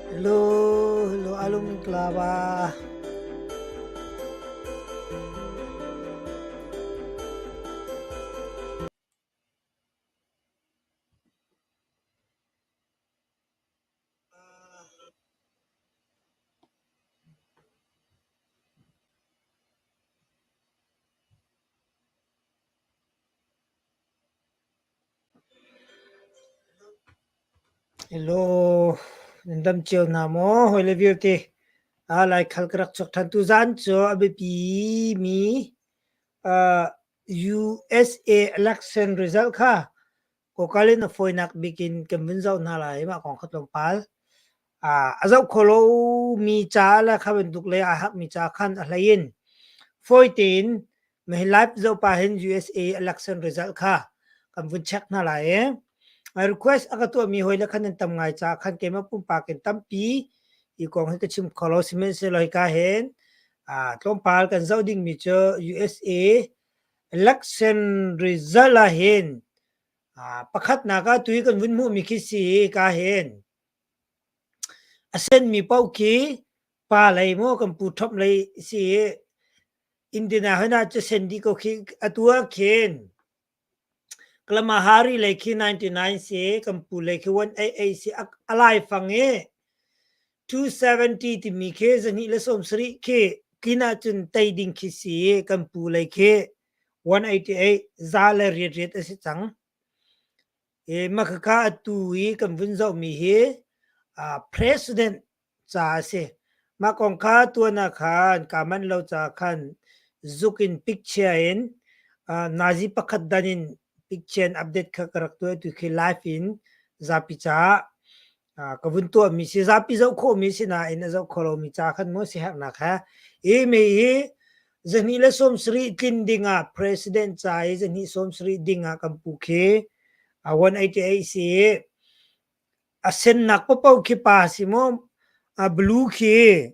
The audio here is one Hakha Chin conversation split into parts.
Hello, hello, alung klaba. Hello, nan dam cio hna maw? Hawi le vialte. Ah, Laikhal ka rak chuak ṭhan. Tuzaan cu a biapi mi uh, USA election result kha Kokal in a fawinak bik in kan vun zoh hna lai. Mah kong kha tlawmpal. Ah, a zoh kho lomi ca le kha bantuk le aa harhmi ca khan a hlei in fawi tein Mahi live zoh pah hin USA election result kha kan vun check hna lai i request a ka tuahmi hawi le khan nan tam ngai caah khan keimah pumpak in tampi hi kong hi ka chim kho lo. Sihmanhsehlaw hika hin tlawmpal kan zoh dingmi cu USA election result ah hin pakhatnak ah tui kan vun hmuhmi khi si ka hin a senmi paoh khi pa lei maw kan pu Trump lei si i Indiana hon ah cu sen dih ko khi atu ah khin Kalahari lei khi 99 si kan pu lei khi 188 si a laifang i 270 timi khi 270 khi kin ahcun tei ding khi si kan pu lei khi 188 za le riat riat a si cang. I makhakha atu i kan vun zohmi hi president ca a si. Mah kong kha tuan ah khan kaa manh lo caah khan zuk in picture in nazi pakhat dan in picture in update kha ka rak tuah tu khi live in zapi caah ka vun tuahmi si zapi zoh khawhmi si nain a zoh kho lomi ca khan maw siherhnak he i mi hi 270 tlin ding ah president ca i 270 ding ah kan pu khi 188 si A sennak paohpaoh khi pa si maw? A blue khi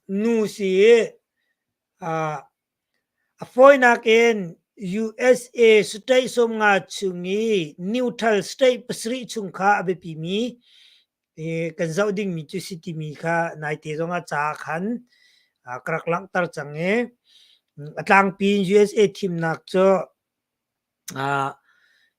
nu si i a fawinak in USA state 50 chung i neutral state pasarih chung kha a biapimi kan zoh dingmi cu si timi kha naite zongah ca khan ka rak langhter cang i a tlangpi in USA thimnak cu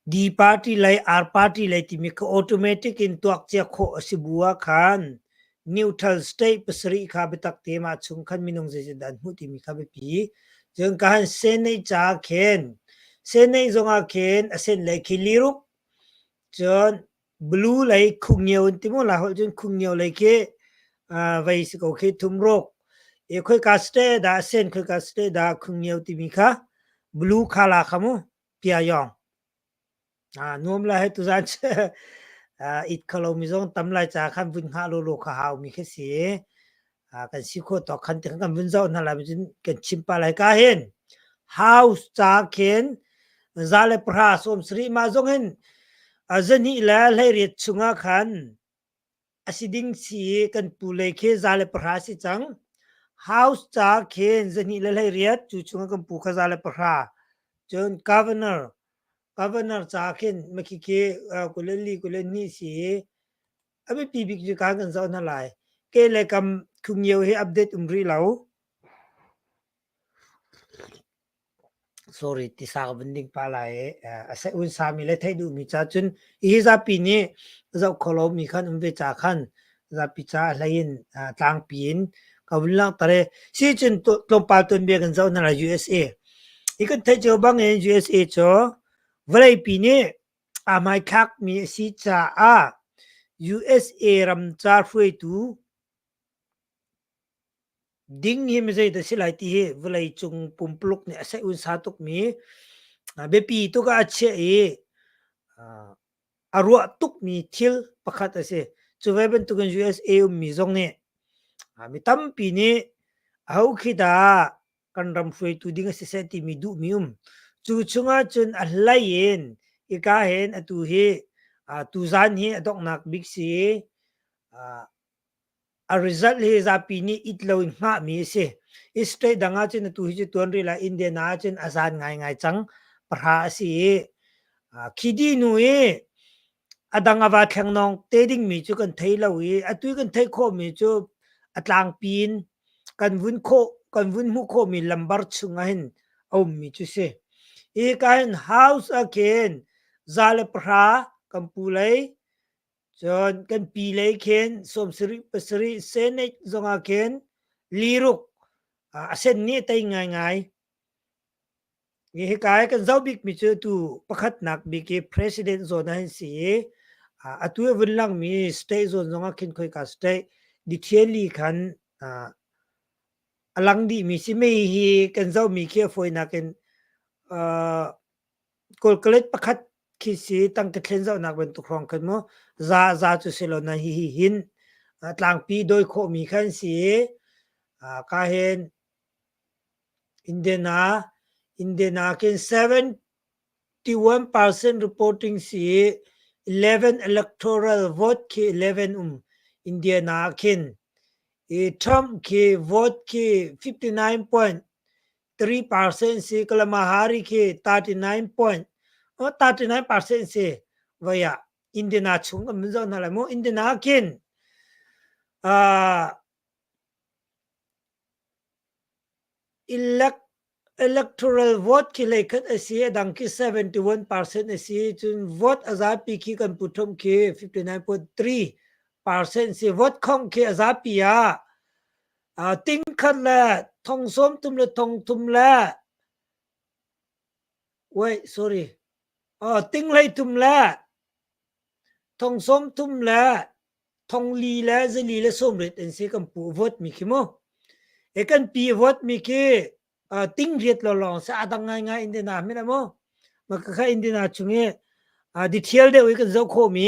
D party lei R party lei timi kha automatic in tuak cia khawh a si bu ah khan neutral state pasarih kha biatak te mah chung khan minung zeizat dah an hmuh timi kha biapi. Cun ka han Senate ca khin Senate zongah khin a sen lei khi liruk cun blue lei khungnio in ti mu lai holh cun khungnio lei khi vei si ko khi thumruk i khoika state dah sen khoika state dah khungnio timi kha blue kha la kha mu pia yong nuam lai he tuzan it khalo mi zong tam lai cha khan vun hngah lo lo kha hau mi kha si kan si khawh tawk khan ti kan vun zoh hna lai cun kan chim pa lai ka hin house ca khin za le pahra sawm sarih mah zong hin zahnih le hleiriat chungah khan a si ding si kan pu le khi za le pahra si cang house ca khin zahnih le hleiriat cu chungah kan pu kha za le pahra cun governor governor ca khin makhi khi kuleli kuleni si A biapi bik cu kan kan zoh hna lai. Ke le kam khungio hi update um rih lo. Sorry, tisa ka vun ding pa lai i a se un sami le theih duhmi ca cun hi zapi nih zoh kho lomi khan um ve ca khan zapi ca a hlei in tlangpi in ka vun langhter i si cun tlawmpal tuanbia kan zoh hna lai USA. Hi kan theih cio bang in USA cu vawleipi nih Aa hmaithlakmi a si caah USA ram ca hruaitu ding hi mizeidah si lai ti hi vawleicung pumpuluk nih a saih-unsa tukmi biapi tuk ah a chiah i a ruah tukmi thil pakhat a si. Cu ve bantukin USA ummi zong nih mi tampi nih aho khi dah kan ram hruaitu ding a si seh timi duhmi um. Cu chungah cun a hlei in hika hin atu hi tuzan hi a donghnak bik si a result hi zapi nih it lo in hngahmi a si. I state dang ah cun atu hi cu tuan rih lai Indiana ah cun a zan ngaingai cang pahra a si i khidi nu i. A dang a va thleng te dingmi cu kan thei lo i atu i kan theih khawhmi cu a tlangpi in kan vun khawh kan vun hmuh khawhmi lambar chung ah hin a ummi cu si. Hi ka hin house ah khin 110 kan pu lei cun kan pi lei khin 77 Senate zong ah khin liruk a sen nih a tei ngaingai. Hika i kan zoh bikmi cu atu pakhatnak bik i president zawn ah hin si i atu i vun langmi state zawn zongah khin khoika state detail khan a lang dihmi si. Mei hi kan zohmi khi a fawinak in kawlkalet pakhat khi si tangka thlen zohnak bantuk hrawng khan mu za za cu si lo na hihi hin tlangpi dawi khawhmi khan si i ka hin Indiana Indiana khin 71% reporting si 11 electoral vote khi 11 um Indiana khin i Trump khi vote khi 59.3% si Kamala Harris khi 39.39% si voi ah Indiana chung kan mun zoh hna lai mu Indiana khin uh, Electoral vote khi hleikhat a si, a dang khi 71% a si. Cun vote a zapi khi kan pu Trump khi 59.3% si. Vote khongh khi a zapi ah ting khat le thong sawm thum le thong thum le wait sorry oh ting hlei thum le thong sawm thum le thong li le zali le sawmriat an si kan pu vote mi khi mu e kan pi vote mi khi ting riat lo lawng se adang ngai ngai Indiana mi mu ma ka kha Indiana chung i detail deuh i kan zoh khawh mi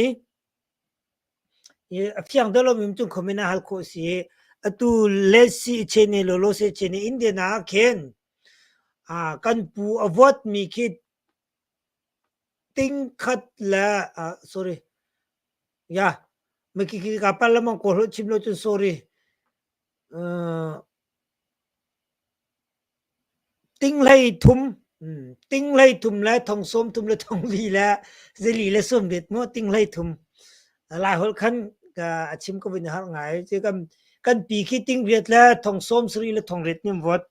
a fiang deuh lo mi cung comment hal khawh si atu le si chene lo lo se chene Indiana khin kan pu a vote mi khi ting khat le sorry Ya, makiki ka parliament ko hlo chim lo cun sorry. Uh, ting hlei thum ting hlei thum le thong sawm thum le thong li le zeli le sawm riat mu ting hlei thum lai holh khan a chim ko vin har ngai ci kan kan pi khi ting riat le thong sawm sari le thong riat nim vot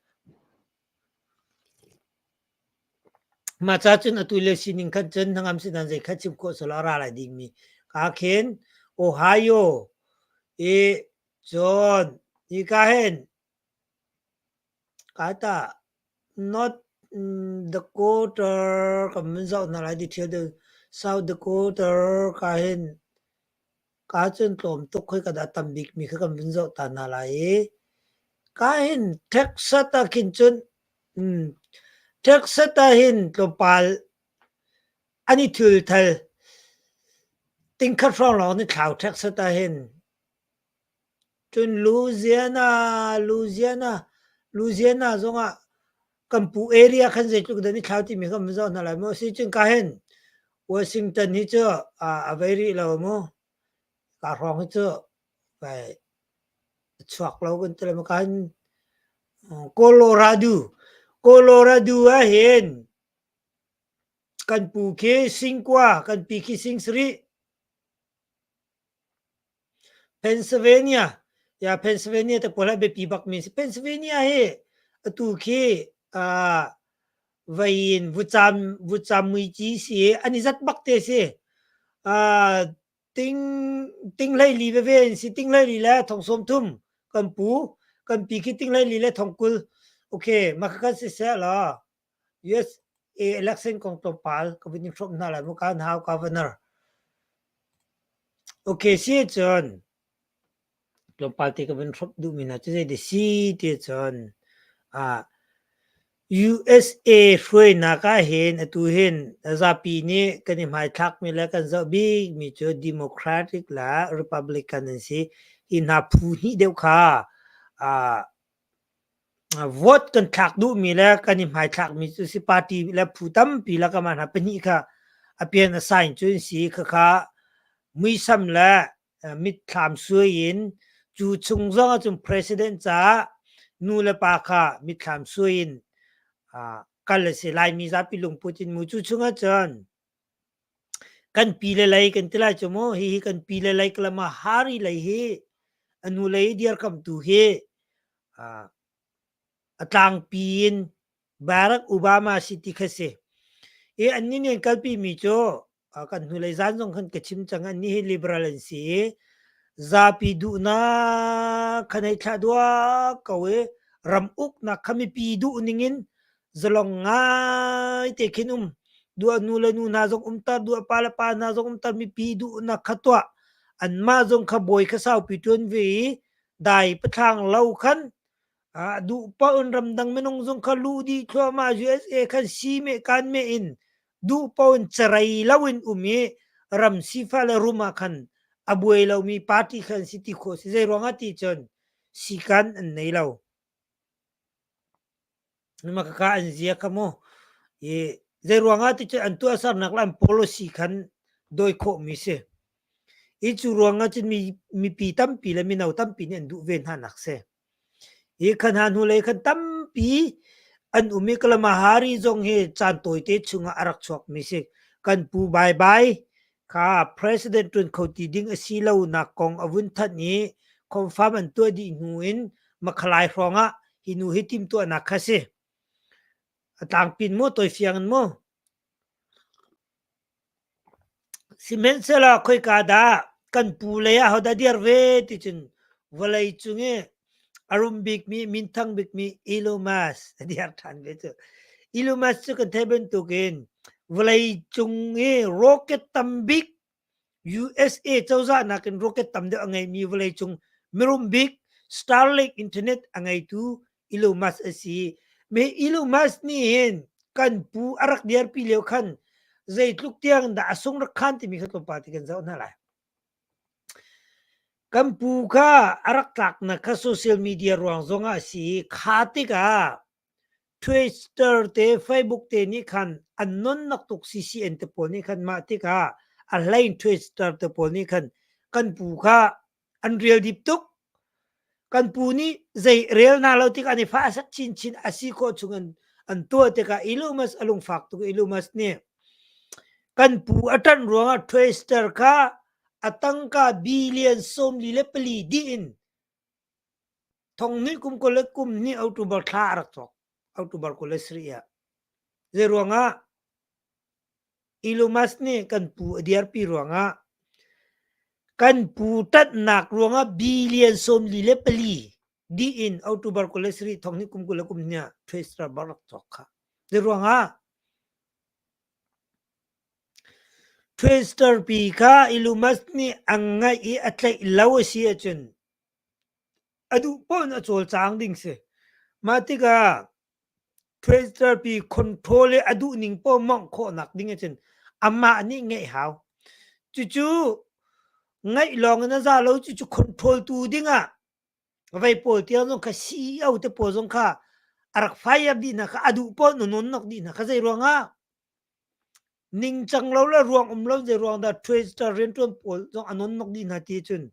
Mah ca cun atu lio sining khan cun hnangam sinan zei kha chim khawh selaw a ra lai dingmi kaa khin Ohio i cun hika hin kai tah North Dakota kan vun zoh hna lai detail deuh South Dakota ka hin ka cun tlawm tuk khoi ka dah tam bikmi kha kan vun zoh ta hna lai i ka hin Texas ah khin cun Texas ah hin tlawmpal an i thilthal. Tingkhat hrawng lawng an i thlau Texas ah hin. Cun Louisiana, Louisiana, Louisiana zongah kan pu area khan zeitluk dah an i thlau timi kha kan zoh hna lai maw? Si cun ka hin Washington hi cu a vei rih lo mu. Ka hrawng hi cu vai a chuak lo kan ti lai maw? Ka hin Colorado, Colorado ah hin kan pu khi singkua, kan pi khi sing sarih. Pennsylvania, ya Pennsylvania te pawl hi biapi bakmi a si. Pennsylvania hi atu khi uh, vei in vucam vucam muici si i an i zat bak te si. Uh, ting ting hlei li veve in si ting hlei li le thong sawm thum kan pu kan pi khi ting hlei li le thong kul okay maka si seh la USA election kong tlawmpal ka vun in hrawm hna lai mu kan hau governor okay si cun tlawmpal te ka vun hrawm duhmi hna cu zei si ti cun ah USA hruainak ah hin atu hin zapi nih kan i hmaithlakmi le kan zoh bikmi cu Democratic le Republican an si. Hi hna phu hnih deuh kha ah vote kan thlak duhmi le kan i hmaithlakmi cu si party le phu tampi lakah mah hna pahnih kha a pian a sign cu an si. Khakha muisam le mitthlam suai in cu chung zong ahcun president caah nu le pa kha mitthlam suai in kal a si. Laimi zapi lungput in mu cu chung ahcun. Kan pi le lei kan ti lai cu mu. Hihi kan pi le lei Kalama Hari lei hi a nu lei dirkamtu hi a tlangpi in Barack Obama si ti kha si. I annih nih an kalpi mi cu kan hnulei zan zong khan ka chim cang annih hi liberal an si i zapi duhnak kha nei thlah duak ko i ram uknak kha mipi duh ning in zalong ngai te khin um duah nu le nu hna zong umter duah pa le pa hna zong umter mipi duhnak kha tuah anmah zong kha bawi kha saupi ṭuan ve i dai pathlang lo khan duh paoh in ramdang minung zong kha luh dih thluahmah USA khan si meh kan meh in duh paoh in carei lo in um i ram sifah le rum ah khan a buai lomi party khan si ti khawh si zei ruangah ti cun sikan an nei lo mah khakha an zia kha mu i zei ruangah ti cun an tuahsernak le an policy khan dawi khawhmi si i cu ruangah cun mi mipi tampi le mino tampi nih an duh ve hna nak si Hi khan hna hnulei khan tampi an um i Kalamahari zong hi caan tawite chungah a rak chuakmi si. Kan pu Baibai kha president ṭuan kho ti ding a si lonak kong a vun thanh i confirm an tuah dih hnu in Makhalai hrawngah hi nu hi timhtuahnak kha si. A tlangpin mu, tawifiang in mu. Sihmanhsehlaw khoika dah kan pu lei ah hodah dir ve ti cun vawlei cung i a rum bikmi minthang bikmi Elon Musk a dir ṭhan ve cu. Elon Musk cu kan theih bantukin vawlei cung i rocket tam bik USA cozah nakin rocket tam deuh a ngeimi vawleicung mirum bik Starlink internet a ngeitu Elon Musk a si. Me Elon Musk nih hin kan pu a rak dirpi lio khan zeitluk tiang dah a sung rak khan timi kha tlawmpal ti kan zoh hna lai. Kan pu kha a rak tlaknak kha social media ruang zongah a si i kha tikah Twitter te Facebook te nih khan an nonnak tuk CCN te pawl nih khan mah tikah a hlei Twitter te pawl nih khan kan pu kha an rel dip tuk. Kan pu nih zei rel na lo tik an i fah sak chinchin a si khawh chung an an tuah tikah Elon Musk a lungfak tuk Elon Musk nih kan pu a ṭanh ruangah Twitter kha a tangka billion 44 dih in Thonghnih kum 22 October thla a rak thawk. October 27 ah. Zeiruangah Elon Musk nih kan pu a dirpi ruangah kan pu ṭanhnak ruangah billion 44 dih in October 27 thonghnih kum 22 ah Twitter bak rak cawk kha. Zeiruangah Twitter pi kha Elon Musk nih a ngaih i a tlaih lo a si ahcun a duh paoh in a cawlcang ding si. Mah tikah Twitter pi control i a duh ning paoh mawngh khawhnak ding ahcun amah nih ngeih hau. Cucu ngaih lawng in a za lo cucu control tu dingah vei pawl tiang zong kha CEO te pawl zong kha a rak fire dih hna kha a duh paoh na non nok dih hna kha zei ruangah Ningcang lo le ruang um lo zeiruang dah Twitter rianṭuan pawl zong a nonnok dih hna ti cun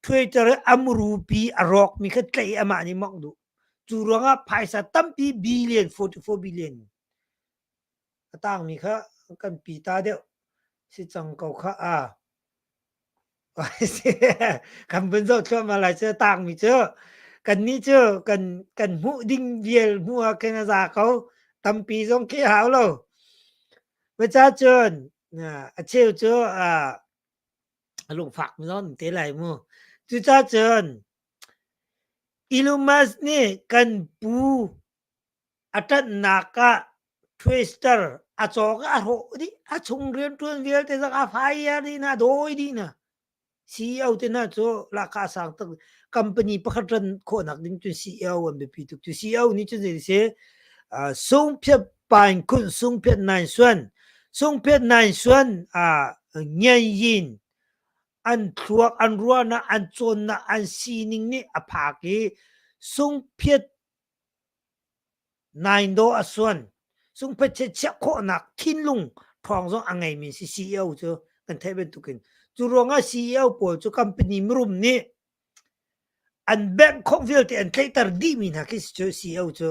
Twitter i a murupi a rawkmi kha tlaih i amah nih mawngh duh. Cu ruangah phaisa tampi billion 44 billion a tangmi kha kan pi ta deuh si cang ko kha a. Kan vun zoh thluahmah lai cu a tangmi cu kannih cu kan kan hmuh ding vial hmuh ah khin a za ko. Tampi zong khi a hau lo. Cucaah cun a cheu cu a lungfak mi zong an te lai mu. Cucaah cun Elon Musk nih kan pu A ṭanhnak ah Twister a cawk a hrawh dih. A chung rianṭuan vialte zong a fire dih hna, a dawi dih hna. CEO te hna cu lahkhah a sang tuk. Company pakhat ran khawhnak ding cun CEO an biapi tuk. Cu CEO nih cun zei si sungphiat pain khun sungphiat nain suan sungphiat nain suan ngian yin an thluak an ruahnak an cawnnak an sining nih a phak i sungphiat Nain dawh a suan. Sungphetchet chiah khawhnak thinlung ṭhawng zong a ngeimi si CEO cu kan theih bantukin. Cu ruangah CEO pawl cu company mirum nih an bank khawh vialte an tlaihter dihmi hna khi si cu CEO cu.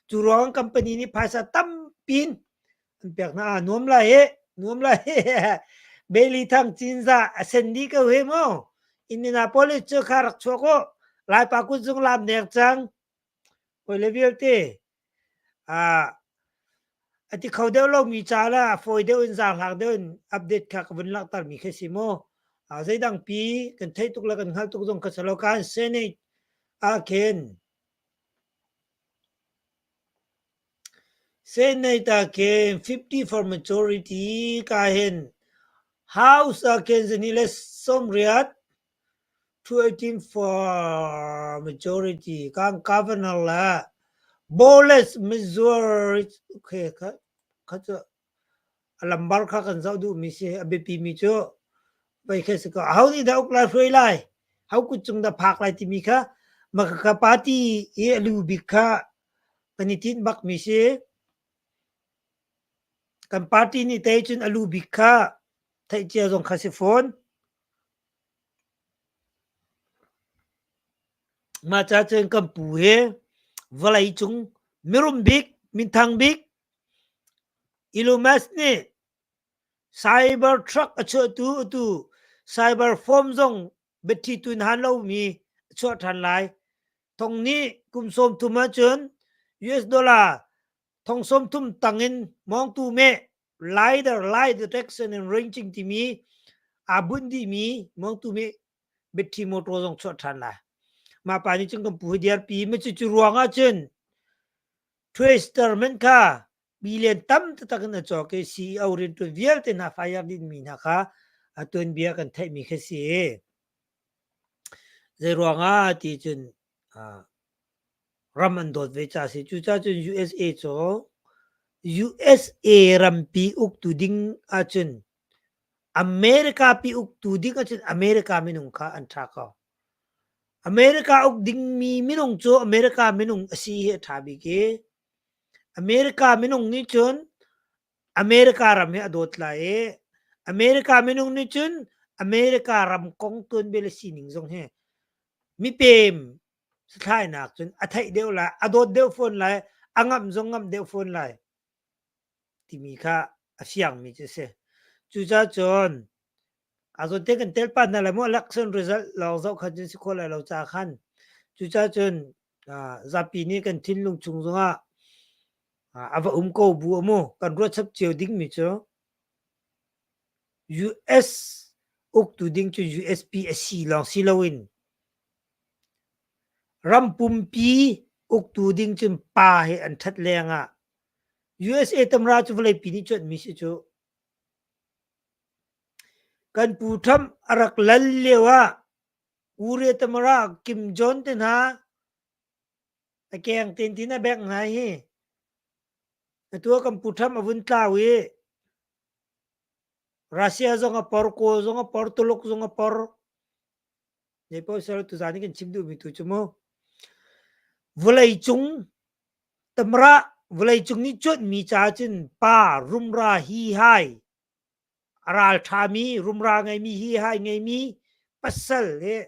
Cu ruangah company nih phaisa tampi in an pek hna. Ah, nuam lai he, nuam lai he. Bailey Thang Cinzah a sen dih ko he mu. Indianapolis cu kha rak chuak u. Laipa kutzung lam nek cang. Hawile vialte ah a ti kho deuh lomi ca le a fawi deuh in zaanghlak deuh in update kha ka vun langhtermi khi si mu. Zeidang pi kan theih tuk le kan hngalh tuk zong kha si lo. Kan Senate ah khin Senate ah khin 54 majority ka hin House ah khin zani le 80 218 for majority kan governor le Bowles Missouri okay kha kha cu a lambar kha kan zoh duhmi si a biapi mi cu vei kha si ko aho nih dah uk lai hruai lai ho kut cung dah phak lai timi kha maka party i a lu bik kha kan i tinh bak mi si kan party nih tei cun a lu bik kha theih cia zong kha si fawn Mah ca cun kan pu hi vawlei cung mirum bik, minthang bik Elon Musk nih cyber truck a chuahtu atu cyber form zong biathi tun han lomi a chuah ṭhan lai. Thong nih kum 30 ahcun US dollar thong 30 tang in mawngtu meh LiDAR light detection and ranging timi aa bunh dihmi mawngtu meh biathi motor zong chuah ṭhan lai. Mah pa nih cun kan pu hi diarpi mi cu cu ruang ah cun Twister men kha billion tam taktak in a cawk i CEO rianṭuan vialte hna fire dingmi hna kha a tuanbia kan theihmi khi si. Zei ruangah ti cun ram an dawt ve ca si. Cucaah cun USA cu USA rampi uktu ding ahcun America pi uktu ding ahcun America minung kha an ṭha ko. America uk dingmi minung cu America minung a si hi a ṭha bik i America minung nih cun America ram hi a dawt lai i America minung nih cun America ram kong tuanbia le sining zong hi mipem sathlainak cun a theih deuh lai, a dawt deuh fawn lai, a ngamh zong ngamh deuh fawn lai timi kha a fiangmi cu a si. Cucaah cun a zawn te kan tel pa hna lai mu election result lawng zoh khan cun si khawh lai lo ca khan cucaah cun zapi nih kan thinlung chung zongah a va um ko bu mu kan ruat chap cio dingmi cu US uktu ding cu USP a si lawng si loin ram pumpi uktu ding cun pa he an ṭhat lengah USA tamra cu vawleipi nih cuanhmi si cu Kan pu Trump a rak lal lio ah Korea Tamara Kim Jong te hna a keng ten tin a bengh hna hi. Atu ah kan pu Trump a vun tlau i Russia zong a por, Kawl zong a por, Tuluk zong a por. Nei paoh sel tuzaan i kan chim duhmi tu cu mu. Vawlei cung tamra vawlei cung nih cuanhmi ca cun pa rumra hi hai a ral ṭhami rumra ngeimi hi hai ngeimi pasal he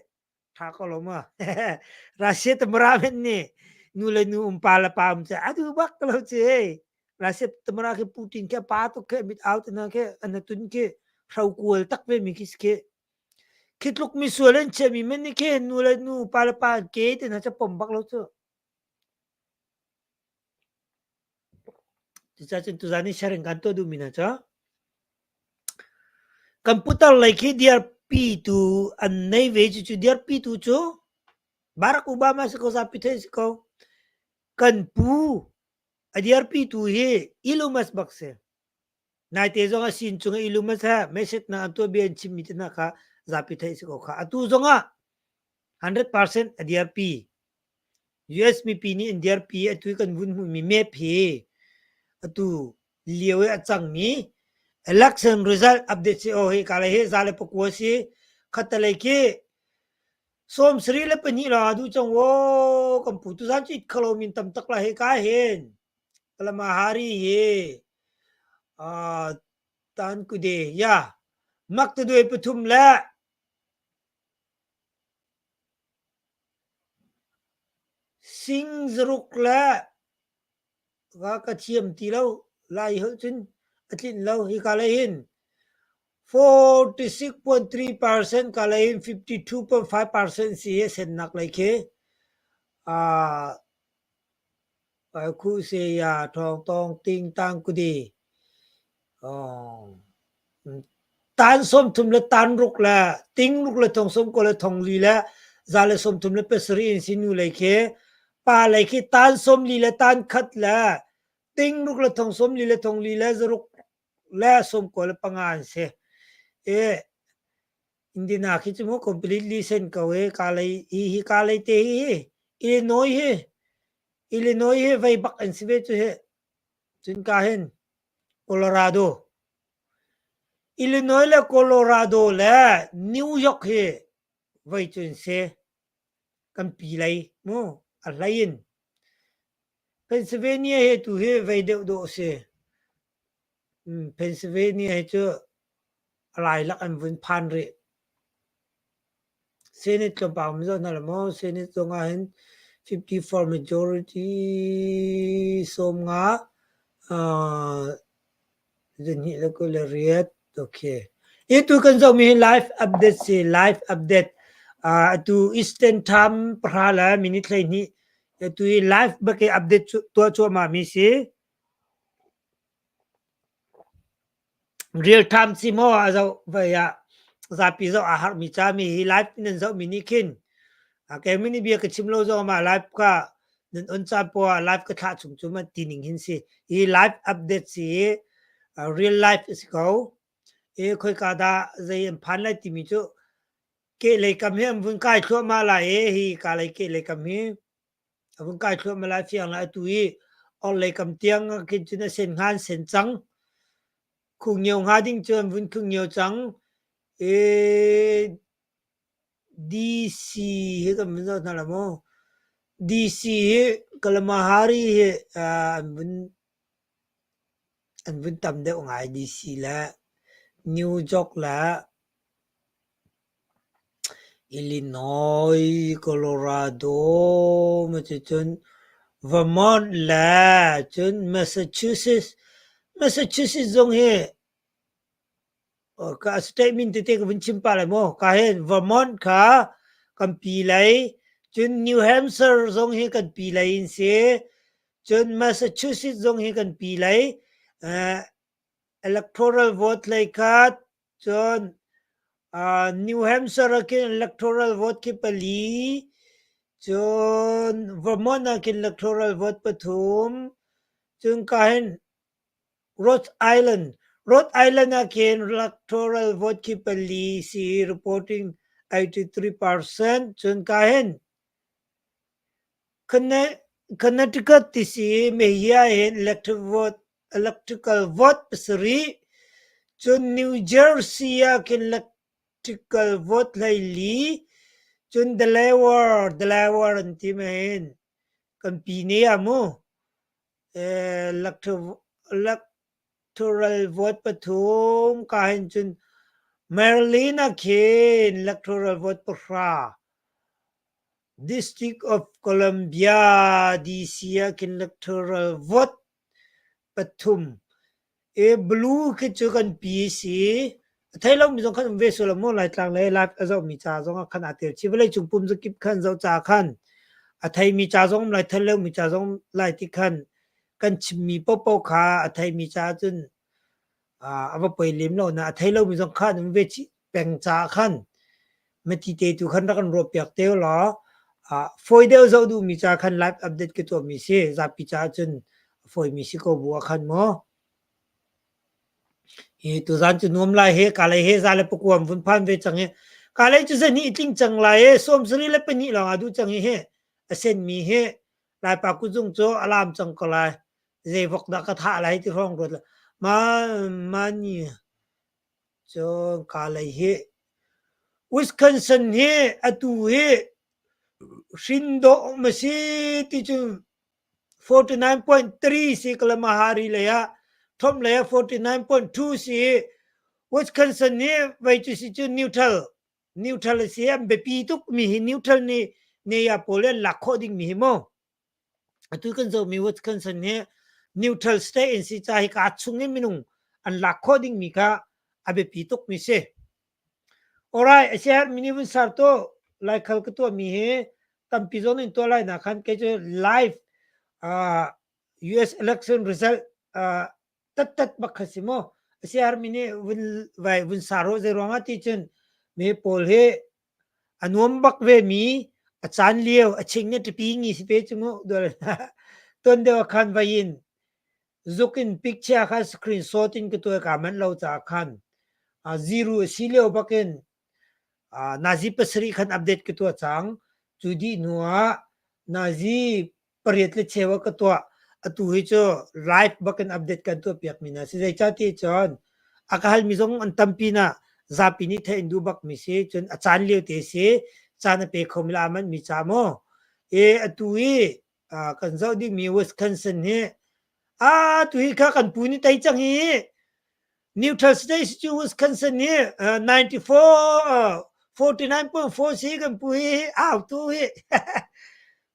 ṭha ko lo ma Russia tamra men nih nu le nu um pa le pa um cu a duh bak lo ci Russia tamra khi Putin khi pa tuk khi mit au te hna khi an tun khi hro kual tak ve mi khi khi Khi tluk misual an chiahmi men nih khin nu le nu, pa le pa ke te hna cu pom bak lo cu. Cucaah cun tuzaan i sharing kan tuah duhmi hna cu kan putar lei khi dirpi tu an nei ve cucu dirpi tu cu Barack Obama si ko zapi theih si ko. Kan pu a dirpi tu hi Elon Musk bak si. Naite zong a sin cung i lum a seh, message na an tuah bia an chimmi te hna kha zapi theih si ko kha. Atu zong ah 100% a dirpi. US mipi nih an dirpi atu i kan vun hmuhmi map hi atu lio i a cangmi election result update si o hi ka le hi za le pakua si khatalei khi 72 lawng a duh cang wo kan pu tu zan cu it khalo min tam tak la he ka hin Kalamahari hi Tankude ya maktaduai pathum le sing zaruk le ka ka thiam ti lo lai holh cun a tlinh lo hika lei hin. 46.3% ka lei in 52.5% si hi sennak lei khi. Khu se ya thawng tawng ting tang kudi. Tan 30 le tan ruk le ting ruk le thong som ko le thong li le za le 37 in si nu lei khi pa lei khi tan 40 le tan khat le ting ruk le thong 40 le thong li le zaruk le 95 an si. E Indiana khi cu mu completely sen ko e ka lei hi hi ka lei te hi hi Illinois hi Illinois hi vei bak an si ve cu hi. Cun ka hin Colorado Illinois le Colorado le New York hi voi cu an si. Kan pi lei mu a hlei in. Pennsylvania hi tu hi vei deuh dawh a si. Pennsylvania hi cu a lailak an vun phan rih. Senate tlawmpal um zoh hna la maw? Senate zong ah hin 54 majority 50 228 okay. Hi tu kan zohmi hi live update si live update. Atu Eastern Time pahra le minute 12 atu hi live bak i update tuah cuahmah mi si. Real time si maw a zoh vai ah zapi zoh aa harhmi ca mi hi live in nan zohmi nih khin keimah nih bia ka chim lo zong ah live ka nan on caan poah ah live ka thlah chung cu man ti ning hin si. Hi live update si hi real life a si ko. I khoika dah zei an phan lai timi cu kehlei kam hi an vun kai thluahmah lai i hi ka lei kehlei kam hi A vung kai thluahmah lai fiang lai atu i orhlei kam tiang ah khin cun a sen hnga an sen cang. Khungnio hnga ding cu an vun khungnio cang. I DC hi kan vun zoh hna la maw? DC hi Kalamahari hi an vun an vun tam deuh ngai DC le New York le Illinois, Colorado, cucun Vermont le cun Massachusetts. Massachusetts zong hi ka state min tete ka vun chim pah lai maw? Ka hin Vermont kha kan pi lei, cun New Hampshire zong hi kan pi lei in si. Cun Massachusetts zong hi kan pi lei. Electoral vote lei kha Cun New Hampshire ah khin electoral vote khi pali, cun Vermont ah khin electoral vote pathum, cun ka hin Rhode Island, Rhode Island ah khin electoral vote khi pali si reporting 83%, cun ka hin Connecticut ti si hi ahhin electric vote electrical vote pasarih, cun New Jersey ah khin electrical vote 14, cun Delaware Delaware an ti ma hin kan pi ne ah mu electoral vote pathum ka hin cun Maryland ah khin electoral vote pahra District of Columbia DC ah khin electoral vote pathum. E blue khi cu kan pi si. A thei lomi zong khan um ve sual maw Laitlang le live a zohmi ca zong ah khan aa tel chih. Vawlei cung pum zakip khan zoh ca khan a theimi ca zong um lai, thei lomi ca zong um lai ti khan kan chimmi paohpaoh kha a theimi ca cun a va poi lem lo na a thei lomi zong kha an um ve chih peng caah khan mati te tu khan rak kan ruah piak te law fawi deuh zoh duhmi ca khan live update ka tuahmi si zapi caah cun a fawimi si ko bu ah khan maw hi tuzan cu nuam lai he ka lei he za le pakuam vun phan ve cang hi ka lei cu zan hi tling cang lai e 72 lawng a duh cang hi he a sen mi he laipa kuzung cu alam cang ko lai zei vok dah ka thah lai ti hrawng ruat ma mani cun ka lei hi Wisconsin hi atu hi hrin dawh ma si ti cu 49.3 si Kalamahari lei ah Trump lei ah 49.2 si Wisconsin hi vei cu si cu neutral neutral a si an biapi tuk mi hi neutral nih ne ya pawl an lak khawh ding mi hi mu Atu kan zohmi Wisconsin hi neutral state in si ca hi ka chung in minung an lak khawh dingmi kha A biapi tuk mi si. Alright, a siaherh mi nih vun ser tu Laikhal ka tuah mi hi tampi zawn in tuah lai na khan kei cu live US election result tattat bak kha si mu. A siaherh mi nih vun vai vun sar u zei ruangah ti cun mi pawl hi a nuam bak ve mi a caan lio a ching ne tipi ngi si pe cu mu tuan deuh ah khan vai in zuk in picture kha screenshot in ka tuai ka manh lo caah khan zero a si lio bakin nazi pasarih khan update ka tuah cang. Cu dih hnu ah nazi pariat le cheu ah ka tuah. Atu hi cu live bakin update kan tuah piak mi na si. Zeicah ti cun a ka hal mi zong an tampi na zapi nih theih in duh bak mi si. Cun a caan lio te si. Caan a pe kho mi la manh mi ca mu. E atu hi kan zoh dingmi Wisconsin hi a tu hi kha kan pu nih tei cang hi. Neutral state cu Wisconsin hi 94 49.4 si kan pu hi au tu hi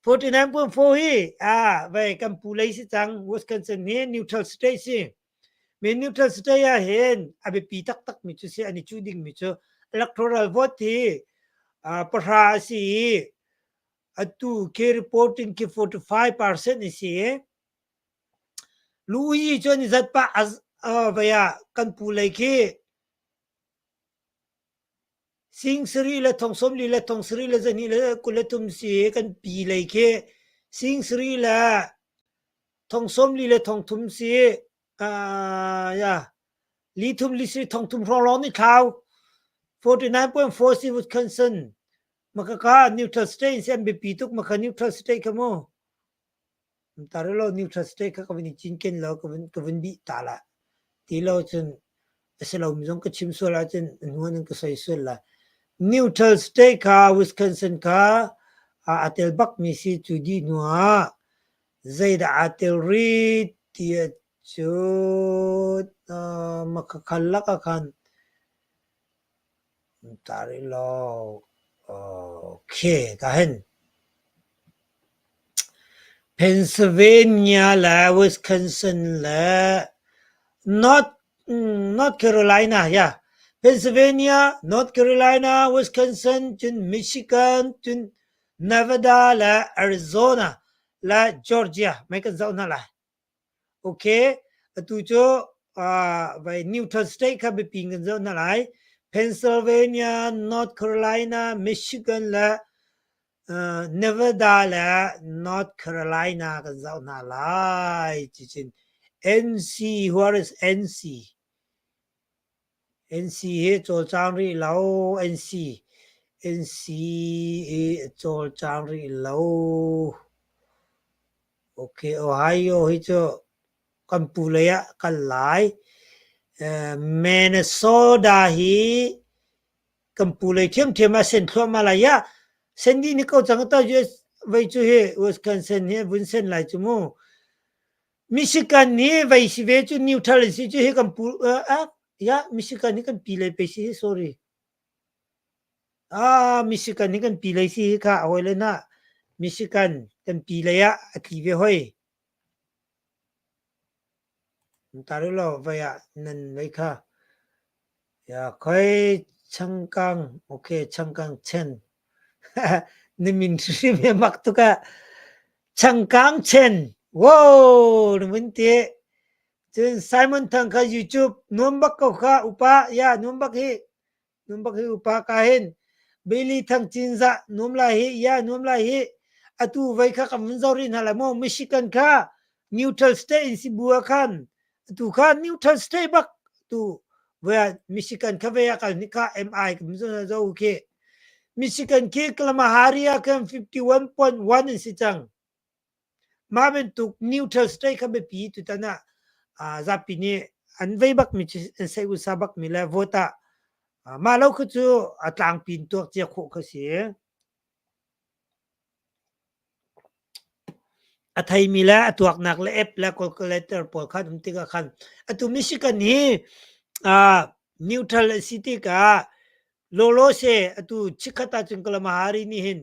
49.4 hi a vai kan pu lei si cang. Wisconsin hi neutral state si. Mi neutral state ah hin a biapi taktak mi cu si an i cuh ding mi cu electoral vote hi pahra a si i atu khi reporting khi 45% a si i Lu-uyi cu an i zat pah vai ah kan pu lei khi sing sarih le thong sawmli le thong sarih le zahnih le 23 si i kan pi lei khi sing sarih le thong sawmli le thong thum si ya li thum li sarih thong thum hrawng lawng nih thlau. 49.4 si Wisconsin makaka neutral state si an biapi tuk maka neutral state kha mu tar lo neutral state kha ka vun i cinken lo ka vun ka vun bih ta la ti lo cun a si lo mi zong ka chim sual ahcun hnu nan ka soi sual la. Neutral state kha Wisconsin kha a tel bak mi si. Cu dih hnu ah zeidah aa tel rih ti ahcun makhakhal lak ah khan tar rih law okay ka hin Pennsylvania le Wisconsin le North North Carolina ya Pennsylvania, North Carolina, Wisconsin, cun Michigan, cun Nevada le Arizona le Georgia mei kan zoh hna lai. Okay, atu cu vai neutral state kha biapi in kan zoh hna lai. Pennsylvania, North Carolina, Michigan le Nevada le North Carolina kan zoh hna lai. Cicin NC, where is NC? NC hi cawlcang rih lo. NC, NC hi cawlcang rih lo. Okay, Ohio hi cu kan pu lei ah kal lai. Minnesota hi kan pu lei ṭhiamṭhiam ah sen thluahmah lai. Ya, sen dih ni ko cang ta US vei cu hi Wisconsin hi vun sen lai cu mu. Michigan hi vei si ve cu neutral si cu hi kan pu ya Michigan hi kan pi lei pe si hi sorry. Ah, Michigan hi kan pi lei si hi kha a hawi le na Michigan kan pi lei ah a tli ve hoi. Tar lo vai ah nan vei kha. Ya khoi changkang okay changkang chen na min hrim he mak tuk ah changkang chen wow na mun ti cun Simon Thang kha YouTube nuam bak ko kha upa ya nuam bak hi nuam bak hi upa ka hin Bailey Thang Cinzah nuam lai hi ya nuam lai hi atu vai kha kan vun zo rih hna lai maw Michigan kha neutral state in si bu ah khan atu kha neutral state bak tu vai Michigan kha ve kal ni kha MI kan zo zo khi Michigan khi Kalahari ah khan 51.1 in si cang. Mah bantuk neutral state kha biapi tutan ah zapi nih an vei bakmi cu an saih usa bakmi le vote ah mah lo kha cu a tlangpi in tuak cia khawh kha si. A theimi le a tuaknak le app le calculator pawl kha um tikah khan atu Michigan hi neutral a si tikah lawlaw se atu chikkhat ahcun Kalahari nih hin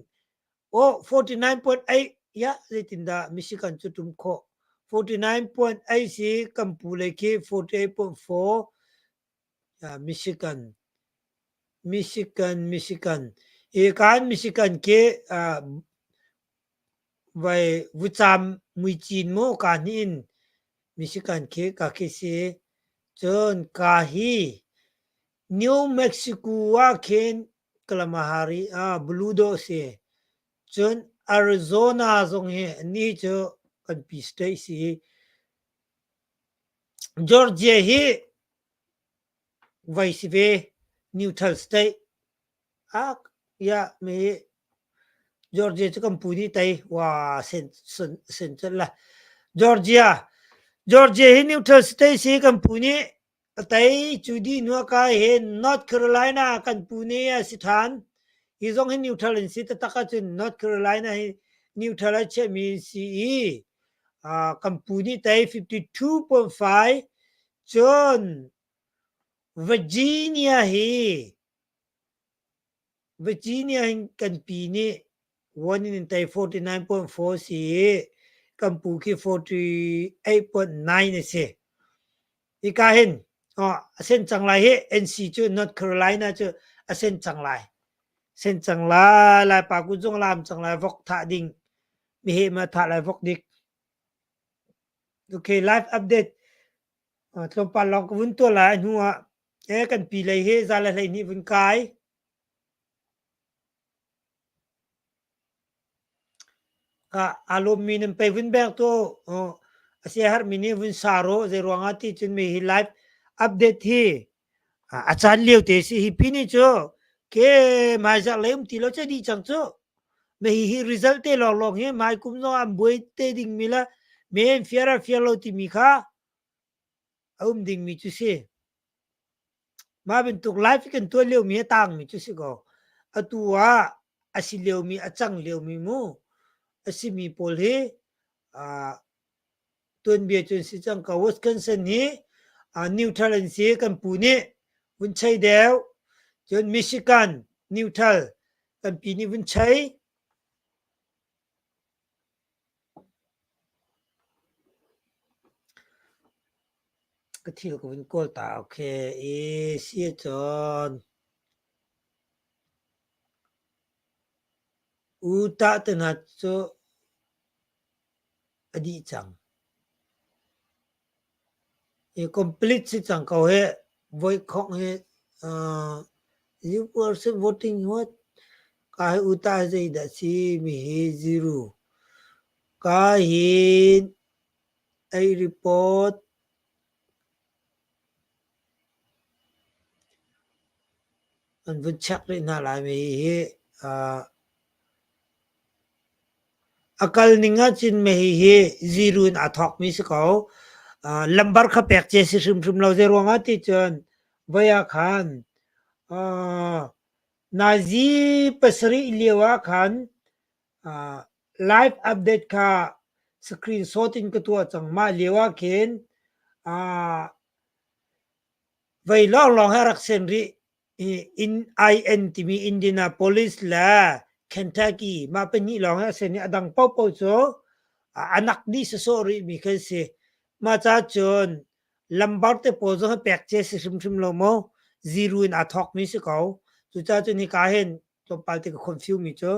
Oh, 49.8 ya zeitindah Michigan cu tum khawh? 49.8 si kan pu lei khi 48.4. Michigan, Michigan, Michigan. Hi kaan Michigan khi vai vucam muicin maw ka hnih in Michigan khi ka khi si. Cun ka hi New Mexico ah khin Kalahari ah blue dawh si. Cun Arizona zong hi ni cu kan pi state si. Georgia hi voi si ve neutral state. Ah ya mi Georgia cu kan pu nih tei wa sen sen sen cun la. Georgia Georgia hi neutral state si kan pu nih a tei cu dih hnu ah kai hi North Carolina kan pu nih a si ṭhan. Hi zong hi neutral in si taktak ahcun North Carolina hi neutral a chiahmi si i kan pu nih tei 52.5 cun Virginia hi Virginia hin kan pi nih one in tei 49.4 si i kan pu khi 48.9 a si. Hika hin oh, a sen cang lai hi NC cu North Carolina cu a sen cang lai. Sen cang lai, lai pa ku zong lam cang lai vok thah ding. Mi he ma thah lai vok dik. Okay, live update. Tlawmpal lawng ka vun tuah lai hnu ah e kan pi lei hi za le 12 vun kai. Ka aa lawmmi nan pei vun bek tu a siaherhmi nih vun sa rawh zei ruangah ti cun mi hi live update hi a caan lio te si hi pi ni cu ke hmaizarh lei um ti lo cu dih cang cu me hi hi result te lawnglawng hi hmai kum zong an buai te ding mi le me an fiar a fiar lo timi kha a um dingmi cu si. Mah bantuk live kan tuah liomi a tangmi cu si ko. Atu ah a si liomi a cang liomi mu a simi pawl hi uh, tuanbia cun si cang ko. Wisconsin hi uh, neutral an si kan pu nih vun chei deuh. Cun Michigan neutral kan pi nih vun chei. Ka thil ka vun kawl ta. Okay, i si ahcun Utah te hna cu a dih cang. I complete si cang ko hih. Voikhawk hi uh, you person voting what? Ka hi Utah hi zeidah si mi hi zero. Ka hi ei report an vun check rih hna lai mi hi uh, A kal ning ahcun hihi zero in aa thawkmi si ko. Lambar kha pek cia si hrimhrim lo. Zeiruang ah ti cun voi ah khan nazi pasarih lio ah khan live update kha screenshot in ka tuah cang. Mah lio ah khin vei lawnglawng he rak sen rih. IN timi Indianapolis le Kentucky mah pahnih lawng hi a si i a dang paohpaoh cu a nak dih sawsawh rihmi khi an si. Mah caah cun lambar te pawl zong hi pek cia si hrimhrim lo maw? Zero in aa thawkmi si ko. Cucaah cun hika hin tlawmpal te ka confuse mi cu.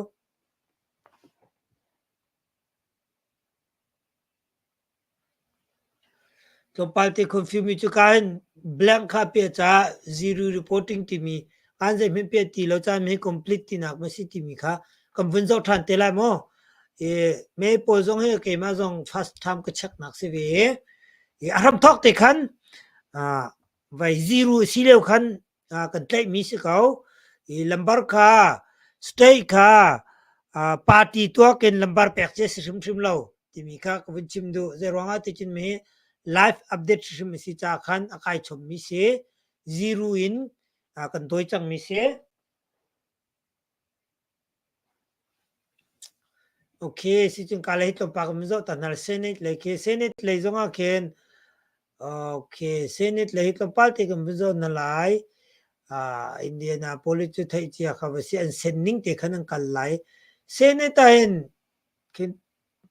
Tlawmpal te confirm mi cu ka hin blank kha piah caah zero reporting timi an zeihmanh piah ti lo caan hi complete tinak ma si timi kha kan vun zoh ṭhan te lai maw? I me pawl zong hi keimah zong first time ka check nak si ve i a hram thawk te khan vai zero si lio khan kan tlaihmi si ko. I lambar kha state kha party tuak in lambar pek ci a si hrimhrim lo timi kha ka vun chim duh. Zeiruangah ti cun mi live update hrimhrim a si caah khan a kai chommi si. Zero in kan dawi cangmi si. Okay, si cun ka lei tlawmpal kan zoh ta hna. Senate lei khi Senate lei zong ah khin okay, Senate lei tlawmpal te kan vun zoh hna lai. Uh, Indianapolis cu theih cia kha va si an sen ning te khan an kal lai. Senate ah hin khin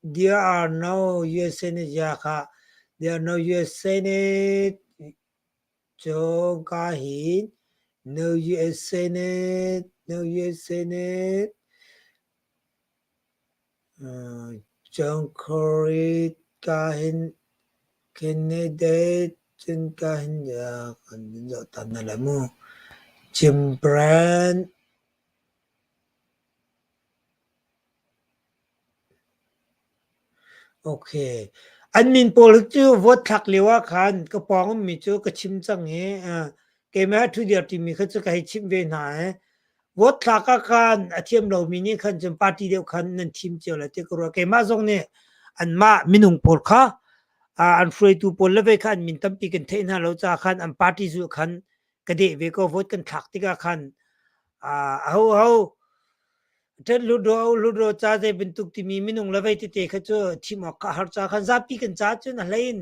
there are no US Senate ya kha there are no US Senate. Cun ka hin no US Senate, no US Senate, John Kerry ka hin candidate cun ka hin kan zoh tan hna lai mu. Jim Brand. Okay. An min pawl cu vote thlak lio ah khan ka pawng ummi cu ka chim cang i keimah a ṭhu timi kha cu ka hei chimh ve hna i vote thlak ah khan a thiam lomi nih khan cun party deuh khan nan thim cio lai ti ka ruah. Keimah zong nih anmah minung pawl kha an hruaitu pawl le vei kha an min tampi kan theih hna lo caah khan an party zulh khan ka deh ve ko. Vote kan thlak tikah khan aho Ṭhen Hluttaw Hluttaw ca zei bantuk timi minung le vei tete kha cu thim awk kha a har ca khan zapi kan ca cun a hlei in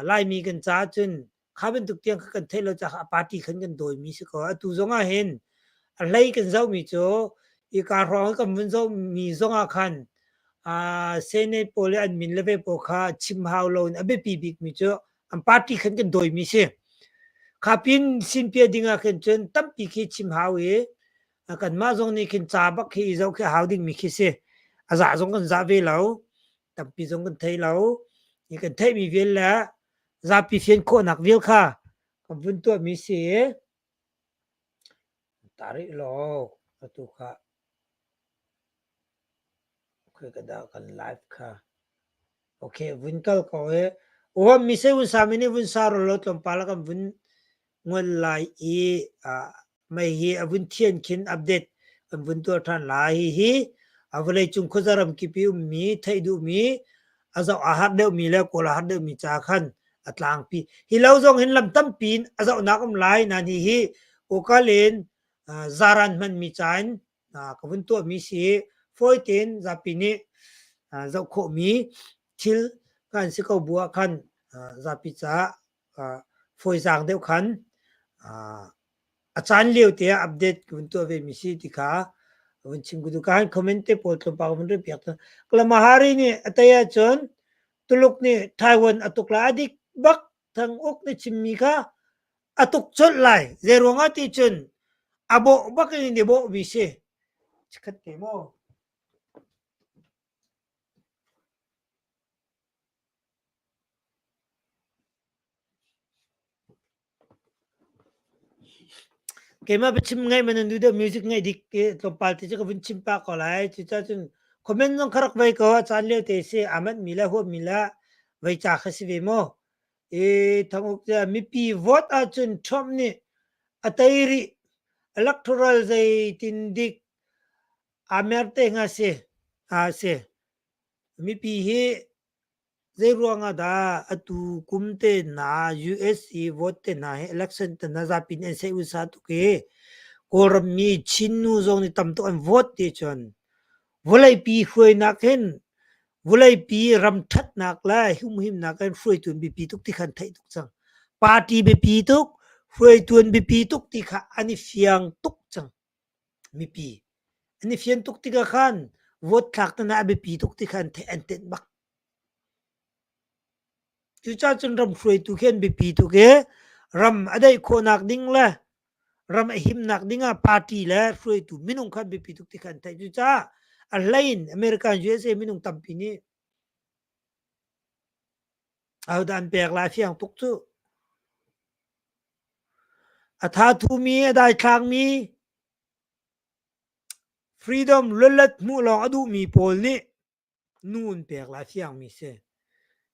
Laimi kan ca cun kha bantuk tiang kha kan theih lo caah a party khan kan dawimi si ko. Atu zong ah hin a hlei kan zohmi cu hika hrawng i kan vun zohmi zong ah khan Senate pawl le an min le ve pawl kha chim hau loin a biapi bikmi cu an party khan kan dawimi si. Kha pin sinpia ding ah khin cun tampi khi chim hau i kanmah zong nih khin ca bak khi i zoh khi a hau dingmi khi si. A zah zong kan zah ve lo. Tampi zong kan thei lo. Hi kan theihmi vial le zapi fian khawhnak vial kha kan vun tuahmi si. Tarih law atu kha khoi ka dah kan live kha. Okay, vun kal ko e. Uam mi se vun sa mi nih vun sa ro lo tlawmpal ah kan vun ngol lai i mei hi a vun thian khin update kan vun tuah ṭhan lai. Hihi a vawleicung khuaza ramkip i ummi theih duhmi a zoh a har deuhmi le kawl a har deuhmi ca khan a tlangpi. Hi lo zong hin lam tampi in a zohnak um lai nain hihi Google in zaran hmanmi ca in ka vun tuahmi si i fawi tein zapi nih zoh khawhmi thil kan si ko bu ah khan zapi caah fawizaang deuh khan a caan lio te ah update ka vun tuah ve mi si ti kha vun chim ka duh. Ka han comment te pawl tlawmpal ka vun rel piak ta. Kalamahari nih a tei ahcun Tuluk nih Taiwan a tuk lai. A dik bak Thang Uk nih chimmi kha a tuk colh lai. Zei ruangah ti cun a bawh bak in i bawhmi si. Chikkhat te maw? Keimah biachim ngaih man nan duh deuh music ngaih dik tlawmpal te cu ka vun chim pah ko lai. Cucaah cun comment zong kha rak vei ko a caan lio te si aa manhmi le huammi le vei ca kha si ve mu. I thanguk tiah mipi vote ahcun Trump nih a tei rih. Electoral zeitin dik aa mer te hnga si. Aa si. Mipi hi Zeiruang ah dah atu kum te hna US i vote te hna hi election te hna zapi nih an seih usa tuk i Kawlram mi Chin nu zong nih tam tuk an vote ti cun vawleipi hruainak hin vawleipi ram ṭhatnak le humhimnak in hruaitu an biapi tuk ti kha an theih tuk cang. Party biapi tuk, hruaitu an biapi tuk ti kha an i fiang tuk cang. Mipi an i fian tuk tikah khan vote thlak te hna a biapi tuk ti kha an theih an tenh bak. Cucaah cun ram hruaitu khi an biapi tuk i ram a daih khawhnak ding le ram a himnak ding ah party le hruaitu minung kha an biapi tuk ti kha an theih. Cucaah a hlei in American USA minung tampi nih ahodah an pek lai fiang tuk cu. A thathumi, a daithlangmi, freedom luatlet hmuh lawng a duhmi pawl nih nu an pek lai fiangmi si.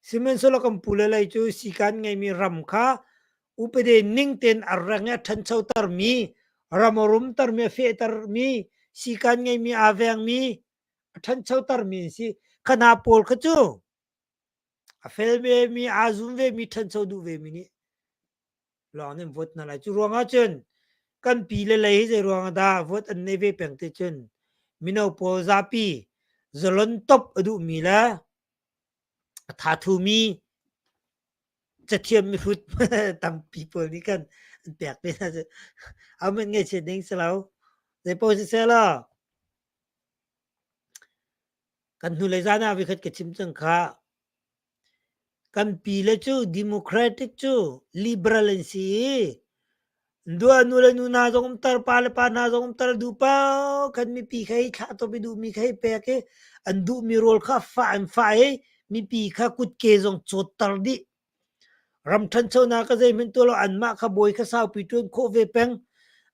Sihmanhsehlaw kan pule lei cu sikan ngeimi ram kha upade ning tein a reng i a ṭhanchotermi, ram a rumtermi, a fehtermi, sikan ngeimi aa vengmi, a ṭhanchotermi an si. Kha hna pawl kha cu a fel vemi, aa zum vemi, ṭhancho duh vemi nih lawng nih an vote hna lai. Cu ruangah cun kan pi le lei hi zei ruangah dah vote an nei ve peng ti cun mino pawl zapi zalon top a duhmi le a thathumi cathiam mihrut tampi pawl nih kan an pek ve hna cu aman ngaihchiat ding si lo. Zeipaoh siseh law kan hnulei zan ah vikhat ka chim cang kha. Kan pi le cu Democratic cu liberal an si i dua nu le nu hna zong umter, pa le pa hna zong umter duh paoh khan mipi kha hi thlah top i duhmi kha hi pek i an duhmi rawl kha fah an fah i mipi kha kutke zong cawtter dih. Ram ṭhanchonak a zeihmanh tuah lo anmah kha bawi kha saupi ṭuan khawh ve peng.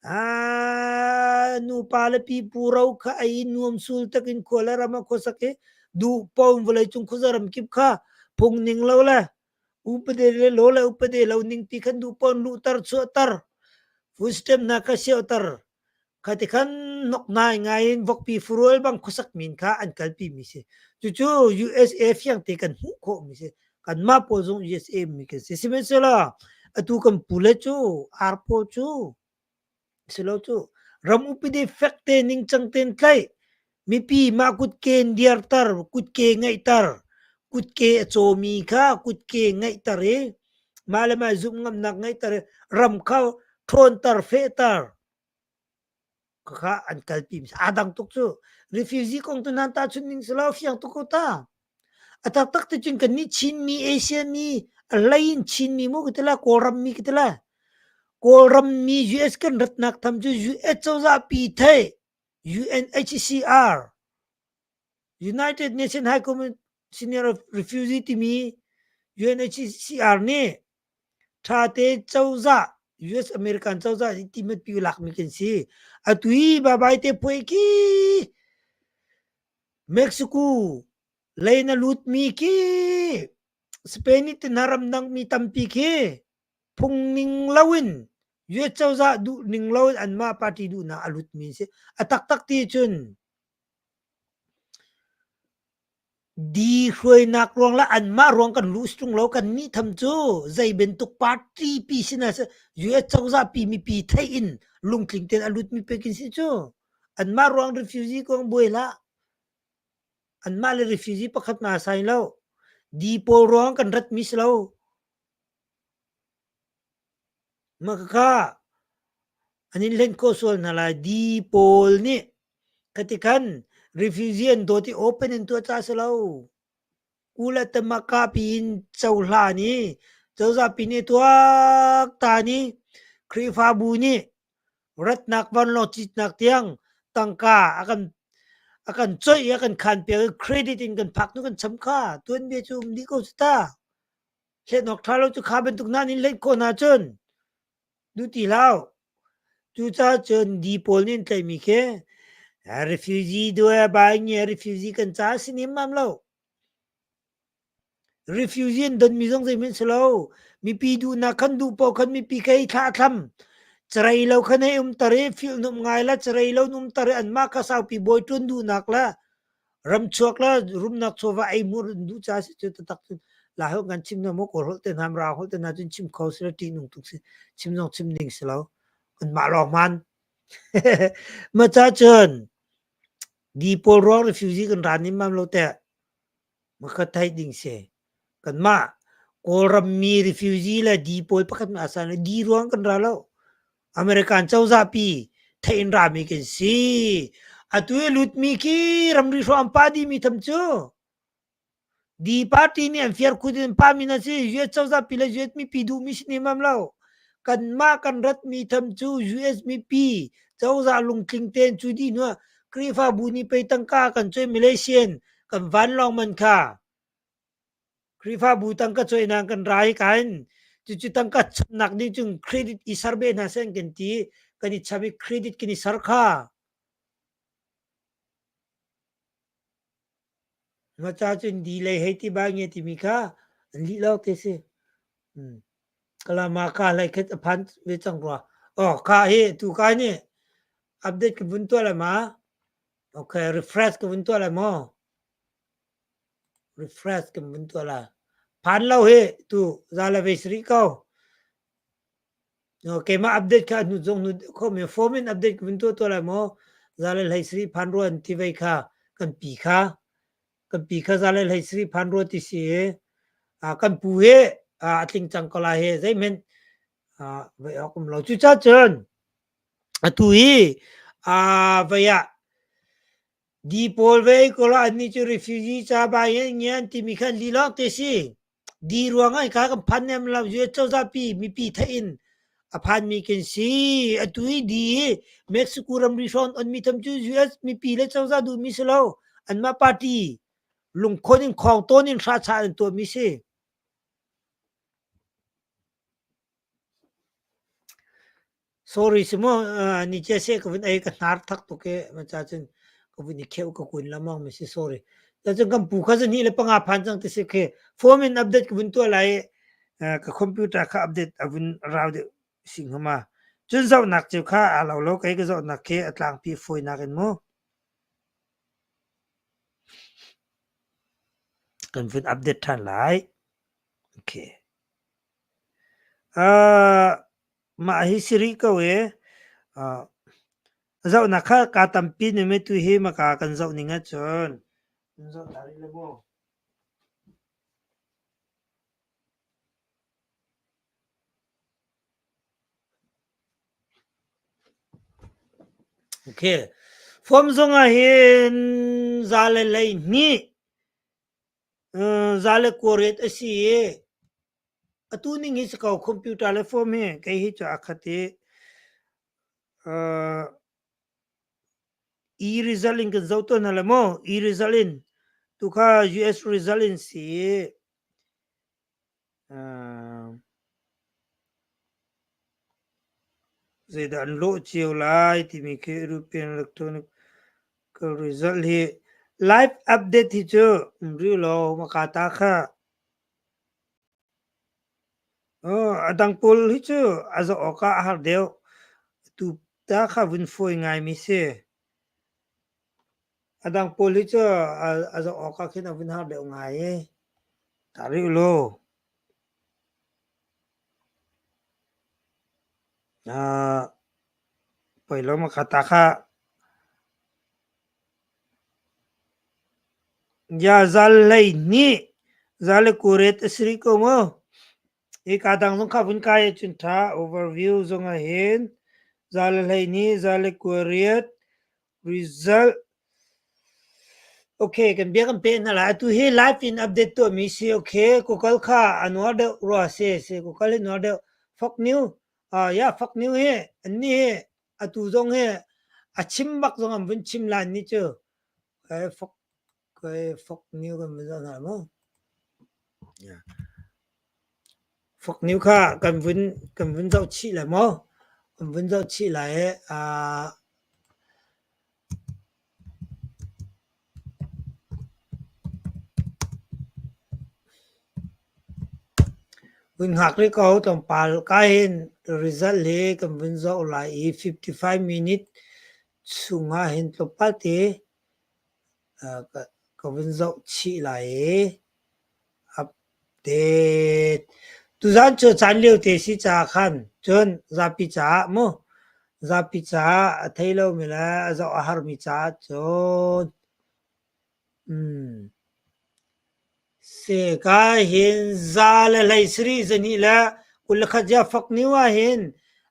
Aa, nupa le pipu ro kha ei in nuam sul takin khua le ram ah khuasak i duh paoh in vawleicung khuaza ramkip kha phung ning lo le upade le law le upade lo ning ti khan duh paoh in luhter chuahter food stamp hna kha sioter Khati khan hnokhnai ngai in vokpi furual bang khuasak min kha an kalpi mi si. Cucu USA fiangte kan hmuh khawh mi si. Kanmah pawl zong USA mi kan si. Sihmanhsehlaw atu kan pule cu ar pawl cu silo cu ram upadi fekte ningcang tein tlaih mipi mah kutke in diarter kutke ngeihter kutke a cawmi kha kutke ngeihter i mah le mah zumh ngamnak ngeihter i ram kha ṭhawnter fehter Khakha an kalpi mi aa dang tuk cu. Refugee kong tu nan tahchunh ning si lo fiang tuk ko ta. A taktak ti cun kannih Chinmi, Asia mi, a hlei in Chinmi mu ka ti la, Kawlram mi ka ti la. Kawlram mi US kan ratnak tham cu US cozah pi thei UNHCR United Nations High Commissioner of Refugee timi UNHCR nih Ṭhate cozah US American cozah nih timat pi lakmi kan si. Atu hi babai te puai khi Mexico lei na lutmi khi Spain i tina ramdang mi tampi khi phung ning loin US cozah duh ning loin anmah party duhnak a lutmi si. A taktak ti cun Di hruainak ruang le anmah ruang kan luh tung lo kannih tham cu zei bantuk party pi sin ah US cozah pi mipi theih in lungtling tein a lutmi pek in si cu. Anmah ruang refugee kong buai hlah. Anmah le refugee pakhat ma sai lo. Di pawl ruang kan ratmi si lo. Mah khakha an in hlen khawh sual hna lai. Di pawl nih khati khan refugee an dawt i open in tuah ca si lo. Kul le tamaka piin cohlan i cozah pi nih tuaktan i Khrihfabu nih ratnak vanlawng citnak tiang tangka a kan a kan coih i a kan khan piak i credit in kan phak hnu kan cham kha tuanbia cu um dih ko cu ta. Hlen awk ṭha lo cu kha bantuk hna nih hlen khawh hna cun duh ti hlah. Cucaah cun di pawl nih an tlaihmi khi refugee due bai nge refugee kan caah si nemmam lo. Refugee an donmi zong zeihmanh si lo. Mipi duhnak khan duh paoh khan mipi kha i thlah thlam. Carei lo khan hei umter i filhhnawmh ngai le carei lo in umter i anmah kha saupi bawi ṭuan duhnak le Ramchuak le rumnak chawva ei hmur in duh ca si cu taktak cun Lai holh kan chim hna maw Kawl holh te hna Mirang holh te hna cun chim kho si lo ṭihnung tuk si chim zong chim ding si lo kanmah lawng hman ma ca cun di pawl ruang refugee kan ra nim mam lo teh ma kha theih ding si kanmah Kawlram mi refugee le di pawl pakhat ma asan di ruang kan ra lo American cozah pi theih in rami kan si. Atu i lutmi khi ramri hrawng pa dimi tham cu. Di party nih an fiar khut in pa mi na si. US cozah pi le US mipi duhmi si nemam lo. Kanmah kan ratmi tham cu US mipi cozah lungtling tein cu dih hnuah Khrihfabu nih pei tangka kan cuai Malaysian kan vanlawng man kha Khrihfabu tangka cawinak kan ra i kain cucu tangka chamnak ding cun credit i ser ve hna seh an kan ti kan i cham i credit kan i ser kha. Ngacha cun di lei hei ti ba nge timi kha an lih lo te si. Hmm. Kalama ka hlei khat a phan ve cang rua. Oh ka hi tu ka ni update ka vun tuah lai ma. Okay, refresh ka vun tuah lai maw? Refresh kan vun tuah la. Phan lo hi tu za le vei sari ko. No, keimah update kha hnu zong hnu kho mi form in update kan vun tuah tuah lai maw? Za le hlei sari phan ruan ti vei kha kan pi kha kan pi kha za le hlei sari phan rua ti si i kan pu he a tling cang ko lai he zeihmanh vei awk um lo. Cucaah cun atu hi vei ah Di pawl ve ko la annih cu refugee ca bai in ngian timi khan li lawng te si. Di ruangah hika kan phan nem lo. US cozah pi mipi theih in a phanmi kan si. Atu i di hi Mexico ramri hrawn onmi tham cu US mipi le cozah duhmi si lo. Anmah party lungkhon in khawng tawn in hracha an tuahmi si. Sorry si mu, ni cia seh ka vun ei ka hnar thak tuk i maca cun ka vun i kheuh ka kun lengmang mi si sorry. Cun kan pu kha zahnih le panga phan cang ti si khi form in update ka vun tuah lai i ka computer kha update a vun rau deuh si hnga ma. Cun zohnak cu kha aa lo lo kei ka zohnak khi a tlangpi fawinak in mu. Kan vun update ṭhan lai. Okay. Mah hi si rih ko i zohnak kha kaa tampi ning i tuhi maka kan zoh ning ahcun kan zoh ta rih lo maw? Okay. Form zong ah hin za le 12 za le kuariat a si i Atu ning hi si ko computer le phone hi kei hi cu a khat i uh, e-result in kan zoh tawn hna le maw e-result in tu kha US result in si uh, zeidah an lawh cio lai timi khi European Electronic result hi live update hi cu um rih lo maka ta kha A dang pawl hi cu a zoh awk ah a har deuh. Tu ta kha vun fawi ngaimi si. A dang pawl hi cu a zoh awk ah khin a vun har deuh ngai i. Tah rih ulaw. Poi lo ma kha ta kha. Zal 12 zal le kuret a si rih ko mu. Hika dang zong kha vun kai ahcun ṭha. Overview zong ah hin zal le 12 zal le kuariat result. Okay, kan bia kan peh hna lai. Atu hi live in update tuahmi si. Okay, Google kha a nuar deuh rua si. Si Google hi nuar deuh. Fox News, uh, yeah, Fox News hi annih hi atu zong hi a chim bak zong an vun chim lan ni cu. Fox Fox News kan vun zoh hna mu. Fox News kha kan vun kan vun zoh chih lai maw? Kan vun zoh chih lai i aa Vun hngak rih ko tlawmpal ka hin result hi kan vun zoh lai i 55 minute chung ah hin tlawmpal te ka vun zoh chih lai i update. Tuzaan cu caan lio te si caah khan cun zapi caah mu zapi caah a thei lomi le a zoh a harmi caah cun Seka hin 117 121 zia fak niu ah hin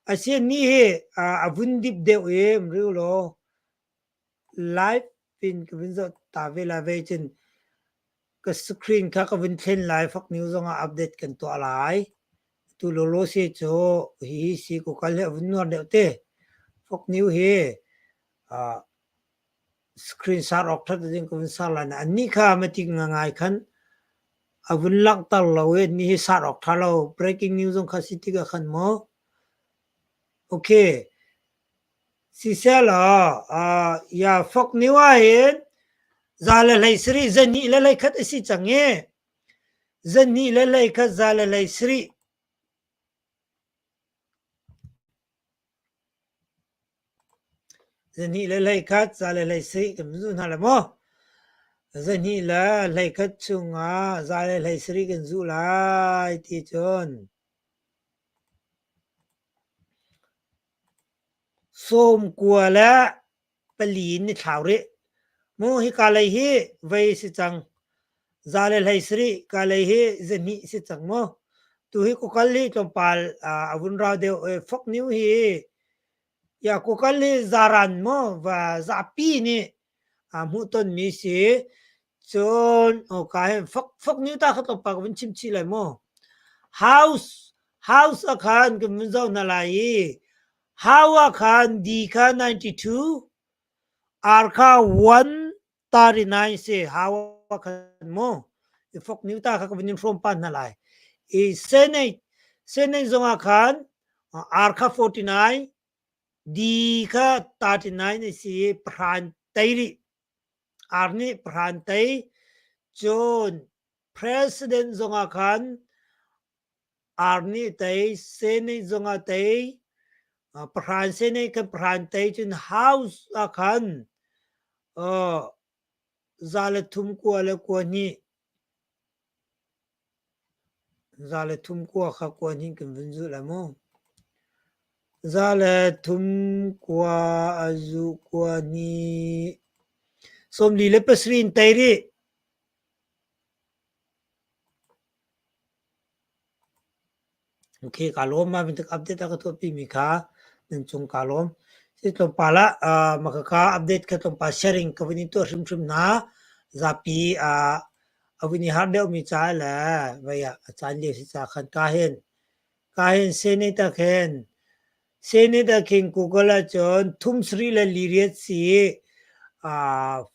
asian ni hi a vun dip deuh i um law live in ka vun zoh ta ve lai ve cun ka screen kha ka vun thlen lai fak niu zong ah update kan tuah lai. Tu lawlaw si cu hihi si ko kal hi a vun nuar deuh te. Fak niu hi Screen sar awk ṭhat ding ka vun sar lai nain annih kha matik ngangai khan a vun langhter lo i annih hi sar awk ṭha lo. Breaking news zong kha si tikah khan maw okay siselaw uh, ya fok new ah hin 117 221 a si cang i 221 117 221 117 kan zuh hna lai maw? 221 chungah 117 kan zuh lai ti cun 94 in ni thlau rih. Mu hika lei hi vei si cang. 117 ka lei hi 2 si cang mu. Tu hi kukal hi tlawmpal a vun rau deuh. Fok niu hi Ya kukal hi zaran maw va zapi nih aa hmuhtonmi si. Cun ka hin fok fok ni ta kha tlawmpal ka vun chim chih lai mu. House House ah khan kan vun zoh hna lai i House ah khan D kha 92, R kha 139 si House ah khan mu. I fok ni ta kha ka vun in hrawm pa hna lai. I Senate Senate zong ah khan R kha 49, D kha 39 a si i pahra in tei rih. Ar nih pahra tei. Cun President zongah khan ar nih tei, Senate zongah tei, pahra Senate khan pahra tei. Cun House ah khan 103 le kua hnih 103 kua kha kua hnih kan vun zulh lai mu. 103 kua a zuh kua hnih 47 in tei rih. Okay, kaa lawm. Mah bantuk update a ka tuahpimi kha nan cung kaa lawm. Si tlawmpal ah mah khakha update kha tlawmpal sharing ka vun in tuah hrimhrim hna. Zapi a vun i harh deuhmi ca le vei ah a caan lio si ca khan ka hin ka hin Senate ah khin Senate ah khin Google ahcun thum sarih le li riat si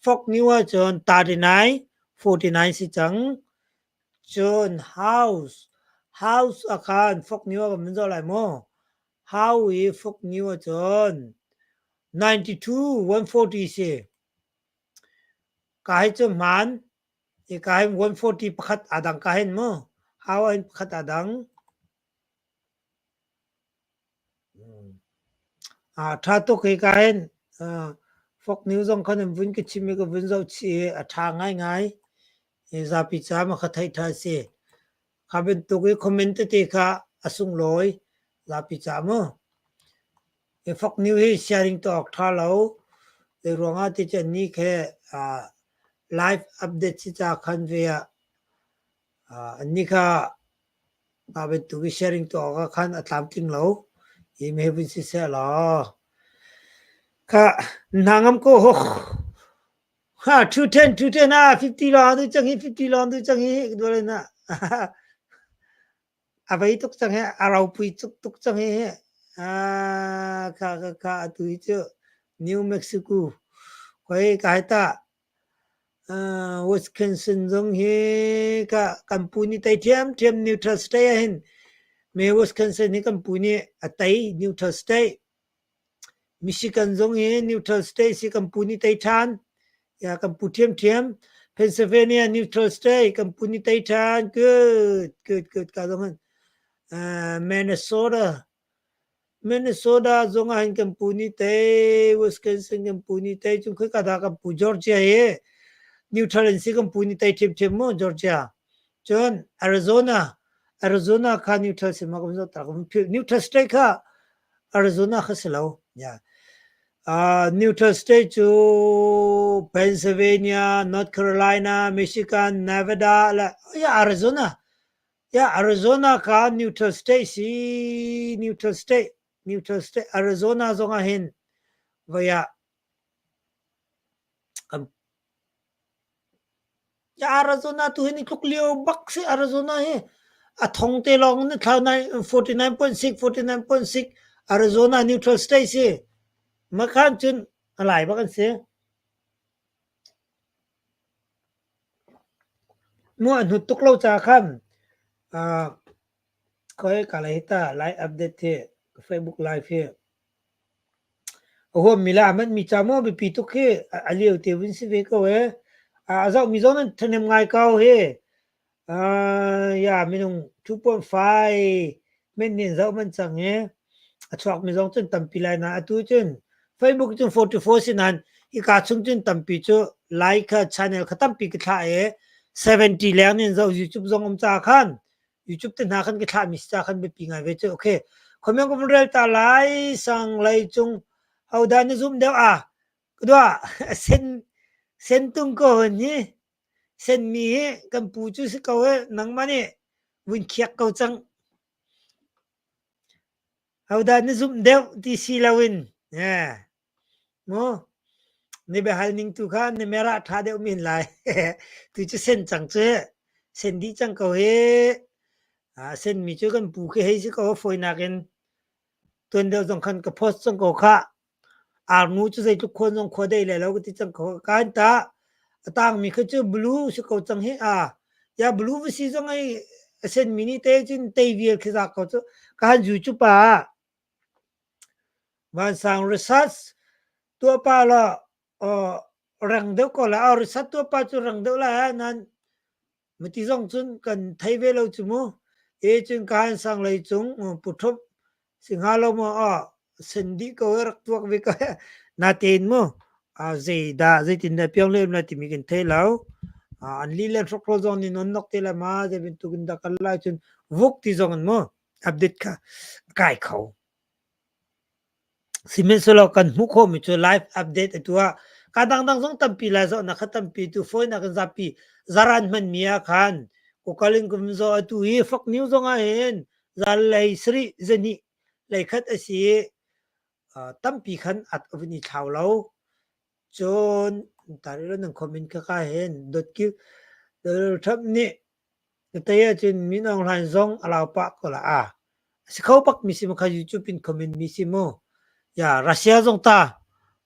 Fox News ahcun 39 49 si cang. Cun House House ah khan Fox News ah kan vun zoh lai maw? House i Fox News ahcun 92 140 si. Ka hi cu hmaan. I ka hin 140 pakhat aa dang ka hin mu. House ah hin pakhat aa dang. A ṭha tuk hika hin. Fox News zong khan an vun ka chim i ka vun zoh chih i a ṭha ngaingai. Hi zapi ca ma kha theih ṭha a si. Kha bantuk i comment tete kha a sunglawi zapi ca mu. Hi Fox News hi sharing tuah awk ṭha lo. Zei ruangah ti cu annih khi live update si ca khan ve ah annih kha Mah bantuk i sharing tuah awkah khan a tlamtling lo. I me vun siseh law kha hna ngam ko hok. Ha 210 210 ah 50 lawng du cang hi 50 lawng du cang hi dole na a vei tuk cang hi a ropui tuk tuk cang hi ah kha kha kha atu hi cu New Mexico koi kai ta Wisconsin zong hi kan pu nih tei ṭhiamṭhiam neutral state ahhin me Wisconsin hi kan pu nih a tei neutral state. Michigan zong hi neutral state si kan pu nih tei ṭhan. Ya kan pu ṭhiamṭhiam. Pennsylvania neutral state kan pu nih tei ṭhan. Good, good, good ka zong hin. Minnesota Minnesota zong ah hin kan pu nih tei, Wisconsin kan pu nih tei, cun khoika dah kan pu Georgia hi neutral in si kan pu nih tei ṭhiamṭhiam mu Georgia. Cun Arizona, Arizona kha neutral si ma kan zoh ta kan philh. Neutral state kha Arizona kha si lo. Yeah. Neutral state cu Pennsylvania, North Carolina, Michigan, Nevada, le yeah, Arizona. Yeah, Arizona kha neutral state si, neutral state, neutral state. Arizona zong ah hin voi ah kan Yeah, Arizona tu hin i tluk lio bak si Arizona hi. A thong te lawng na thlau 49.6 49.6 Arizona neutral state si. Makhan cun a lai bak an si. Muah hnut tuk lo ca khan khoi ka lei ta live update hi Facebook live hi a huammi le aa manhmi ca maw biapi tuk hi a lio te vun si ve ko ee. A zohmi zong nan ṭhahnem ngai ko hi. Ya minung 2.5 men nih zoh man cang i a chuakmi zong cun tampi lai na atu cun Facebook cun 44 si nain hika chung cun tampi cu like kha channel kha tampi ka thlah i 70 leng nih zoh YouTube zong um ca khan YouTube te hna khan ka thlah mi si ca khan biapi ngai ve cu okay comment ka rel ta lai sang lei cung hodah na zum deuh ah ka dua sen sen tung ko hon hi Senmi hi kan pu cu si ko i nangmah nih vun khiak ko cang. Hodah na zumh deuh ti si loin mu. Ni biahal ning tu kha ni merah ṭha deuh men lai. Tu cu sen cang cu. Sen dih cang ko hi. A senmi cu kan pu khi hei si ko fawinak in tuan deuh zong khan ka post cang ko khah. Arnu cu zeitluk khuan zong khua dei lai lo ka ti cang ko. Kan ta a tangmi kha cu blue si ko cang hi. A ya blue va si zong ai a senmi nih te cun tei vial khi za ko cu. Ka han YouTube ah Vansang research tuah pa law rang deuh ko la. Research tuah pa cu rang deuh lai nan mati zong cun kan thei ve lo cu mu. E cun ka han sang lei cung puṭhup si hnga lo maw sen dih ko rak tuak ve ko natein mu zei dah zeitin dah piang lem lai timi kan thei lo. An li le hrokhrawl zong nih non nok te lai ma zei bantuk in dah kal lai cun vuk ti zong in mu update kha a kai kho. Sihmanhsehlaw kan hmuh khawhmi cu live update atu ah ka dangdang zong tampi lai zohnak kha tampi tu fawinak in zapi zaran hmanmi ah khan Google in kum zoh atu hi Fox News zong ah hin zal lei sarih zahnih lei khat a si i tampi khan at a vun i thlau lo. Cun tar i nan comment kha ka hin dot kil Donald Trump nih Na tei ahcun Min Aung Hlaing zong a lau pah ko la. A si kho bak mi si mu kha YouTube in comment mi si mu. Ya Russia zong ta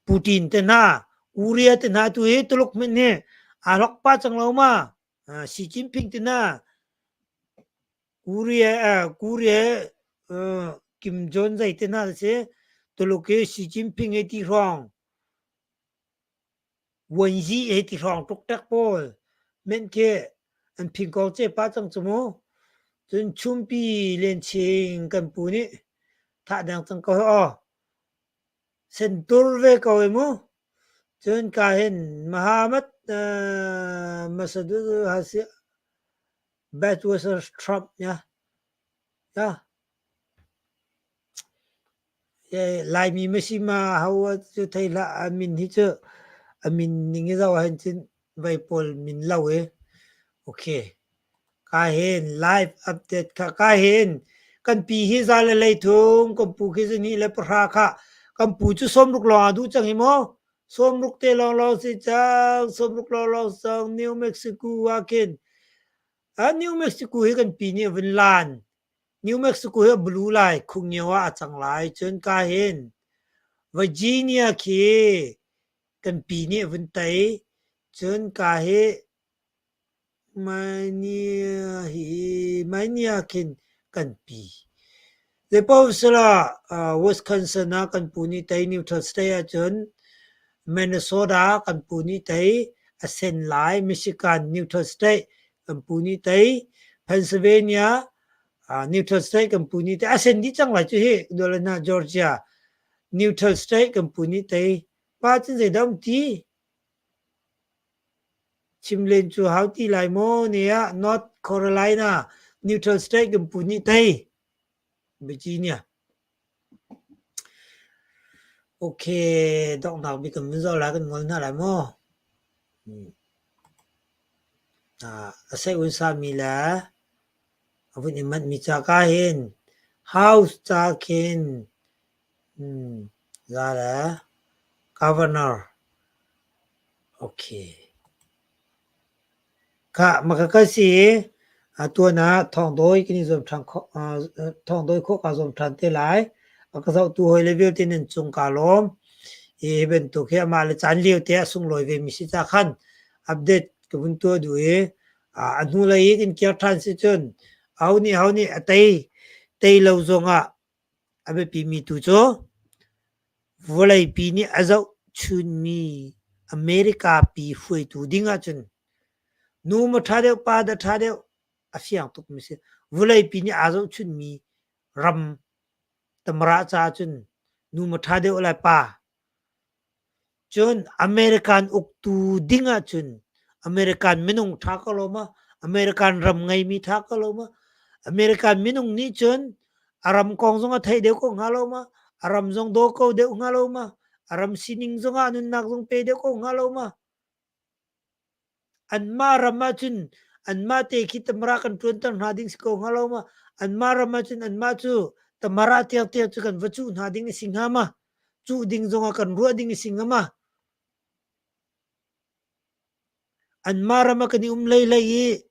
Putin te hna Korea te hna tu hi Tuluk hmanh hi aa hlok pa cang lo ma. Xi Jinping te hna Korea Korea Kim Jong zei te hna si Tuluk hi Xi Jinping he ti hrawng Vuanzi he ti hrawng ṭukṭek pawl menh khi an phingkawng ce pah cang cu mu. Cun Chumpi Lianching kan pu nih thah deng cang ko hi aw. Sentur ve ko hi mu. Cun ka hin Muhammad Masadu Hasi Bad versus Trump ya. Ya. Laimi Masima ho cu thei hlah a min hi cu a min ning i zoh ahhin cun vei pawl min lo i okay ka hin live update kha ka hin kan pi hi za le leithum kan pu khi zahnih le pahra kha kan pu cu 60 lawng a duh cang hi mu 60 te lawnglawng si cang 60 lawnglawng cang New Mexico ah khin New Mexico hi kan pi nih a vun lan New Mexico hi a blue lai, khungnio ah a cang lai. Cun ka hin Virginia khi kan pi nih a vun tei. Cun ka hi Mania khin kan pi. Zeipaoh Wisconsin ah kan pu nih tei, Neutral State ahcun Minnesota kan pu nih tei, a sen lai. Michigan Neutral State kan pu nih tei. Pennsylvania Neutral State kan pu nih tei. A sen dih cang lai cu hi. Dolana Georgia Neutral State kan pu nih tei. Pa cun zeidah um ti? Chim len cu hau ti lai maw ne ah North Carolina Neutral State kan pu nih tei. Virginia. Okay, donghnak bik kan vun zoh lai kan ngol hna lai maw? A seh un sami le a vun i manhmi ca ka hin House ca khin za le Governor. Okay. Khah, maka ka si i tuan ah thawngdawi kan i zuam ṭhan khawh, thawngdawi khawh kaa zuam ṭhan te lai. A ka zohtu hawile vialte nan cung kaa lawm. Hi bantuk hi amah le caan lio te a sunglawi ve mi si ca khan update ka vun tuah duh i a hnulei i kan kir ṭhan si cun aho nih aho nih a tei tei lo zongah a biapimi tu cu Vawleipi nih a zohchunmi America pi hruaitu ding ahcun nu maw ṭha deuh pa dah ṭha deuh a fiang tukmi si. Vawleipi nih aa zohchunmi ram tamra caah cun nu maw ṭha deuh lai pa. Cun American uktu ding ahcun American minung ṭha ko lo maw? American ram ngeimi ṭha ko lo maw? American minung nih cun a ram kong zong a theih deuh ko hnga lo maw? A ram zong daw ko deuh hnga lo maw? A ram sining zongah nunnak zong pe deuh ko hnga lo maw? Anmah ram ahcun anmah te khi tamara kan ṭuanter hna ding si ko hnga lo maw? Anmah ram ahcun anmah cu tamara tiangtiang cu kan va cuh hna ding a si hnga ma? Cuh ding zongah kan ruah ding a si hnga ma? Anmah ram ah kan i um hleihlei i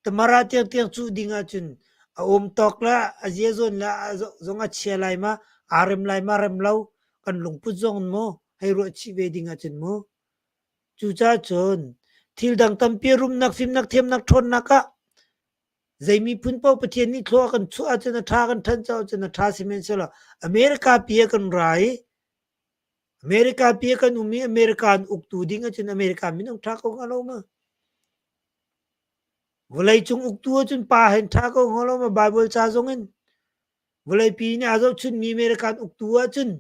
Tamara tiangtiang cuh ding ahcun a um tawk le a ziazawn le a zong a chia lai ma, aa rem lai ma rem lo, kan lungput zong in mu hei ruah chih ve ding ahcun mu. Cucaah cun thil dang tampi rumnak, fimnak, thiamnak, ṭhawnnak ah zei miphun paoh Pathian nih thlua a kan chuah ahcun a ṭha kan ṭhancho ahcun a ṭha sihmanhsehlaw America pi ah kan ra i America pi ah kan um i America an uktu ding ahcun America minung ṭha ko hnga lo ma? Vawleicung uktu ahcun pa hen ṭha ko hnga lo ma Bible ca zong in vawleipi nih aa zohchunmi America an uktu ahcun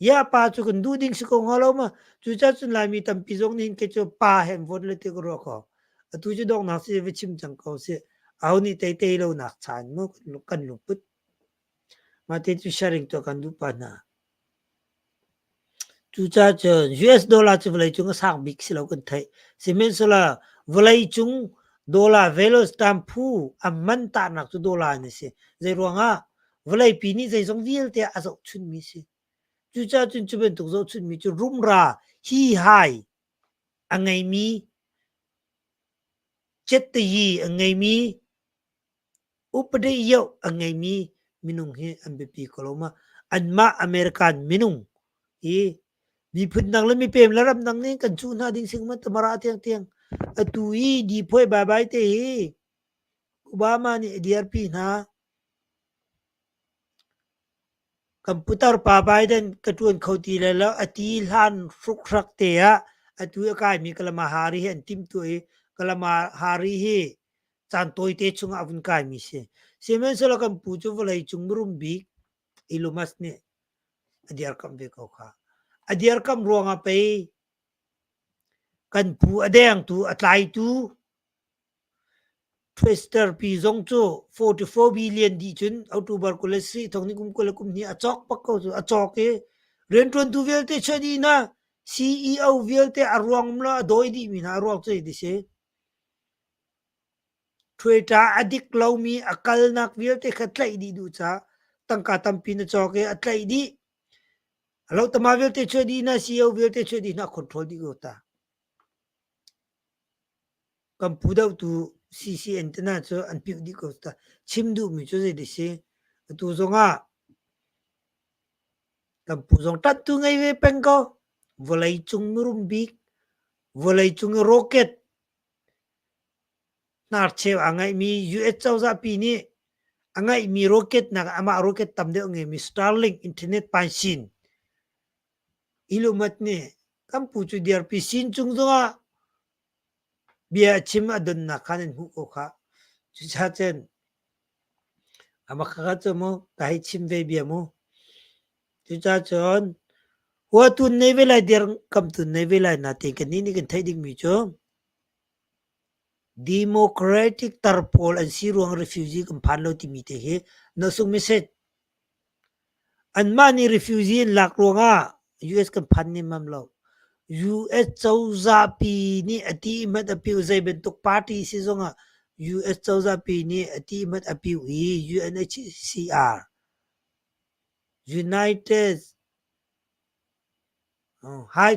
Ya pa cu kan duh ding si ko hnga lo ma? Cucaah cun Laimi tampi zong nih hin kei cu pa he an vote le ti ka ruah ko. Atu cu donghnak si va chim cang ko sih. Aho nih tei tei lo nak chan mu kan lungput. Mah te cu sharing tuah kan duh pa hna. Cucaah cun US dollar cu vawleicung a sang bik si lo kan theih. Sihmanhsehlaw vawleicung dollar value stamp phu a man tahnak cu dollar in a si. Zeiruangah Vawleipi nih zeizong vialte ah a zohchunmi si. Cucaah cun cu bantuk zohchunmi cu rumra hi-hai a ngeimi, cettayi a ngeimi, upadi yoh a ngeimi minung hi an biapi ko lo ma. Anmah American minung hi miphun dang le mipem le ramdang nih kan cuh hna ding sing ma tamara tiangtiang. Atu i diphuai baibai te hi Obama nih a dirpi hna. Kan putar pa Biden ka ṭuan kho ti lai lo a ti hlan hrukhrak te ah atu i a kaimi Kalama Hari hi an timhtuah i Kalama Hari hi caan tawite chungah a vun kaimi si. Sihmanhsehlaw kan pu cu vawleicung mirum bik Elon Musk nih a dirkamh ve ko kha. A dirkamh ruangah pei kan pu a dengtu a tlaitu Twister pi zong cu 44 billion dih cun October 24 thong ni kum 22 a cawk bak ko cu a cawk i rianṭuantu vialte chuah dih hna CEO vialte a ruang um lo a dawi dihmi hna a ruang cu hi ti si. Twitter a dik lomi a kalnak vialte kha tlaih dih duh caah tangka tampi na cawk i a tlaih dih. A lo tama vialte chuah dih hna CEO vialte chuah dih hna control dih ko ta. Kan pu dohtu CCN te hna cu an piuh dih ko ta. Chim duhmi cu zei si? Atu zongah kan pu zong ṭanhtu ngei ve peng ko. Vawleicung mirum bik, vawleicung i rocket hnarcheu aa ngeihmi US cozah pi nih a ngeihmi rocket nak amah rocket tam deuh a ngeimi Starlink internet paisin Ilumat nih kan pu cu dirpi sin cung zongah bia a chim a donnak khan an hmuh ko khah. Cucaah cun amah kha cu mu ka hei chim ve bia mu. Cucaah cun huatun nei ve lai dirkamtun nei ve lai natein kannih nih kan theih dingmi cu Democratic tar pawl an si ruang refugee kan phan lo timi te hi na sung message Anmah nih refugee an lak ruangah US kan phan nemmam lo. US cozahpi nih a ti hmanh a piu zei bantuk party si zongah US cozahpi nih a ti hmanh a piu i UNHCR United High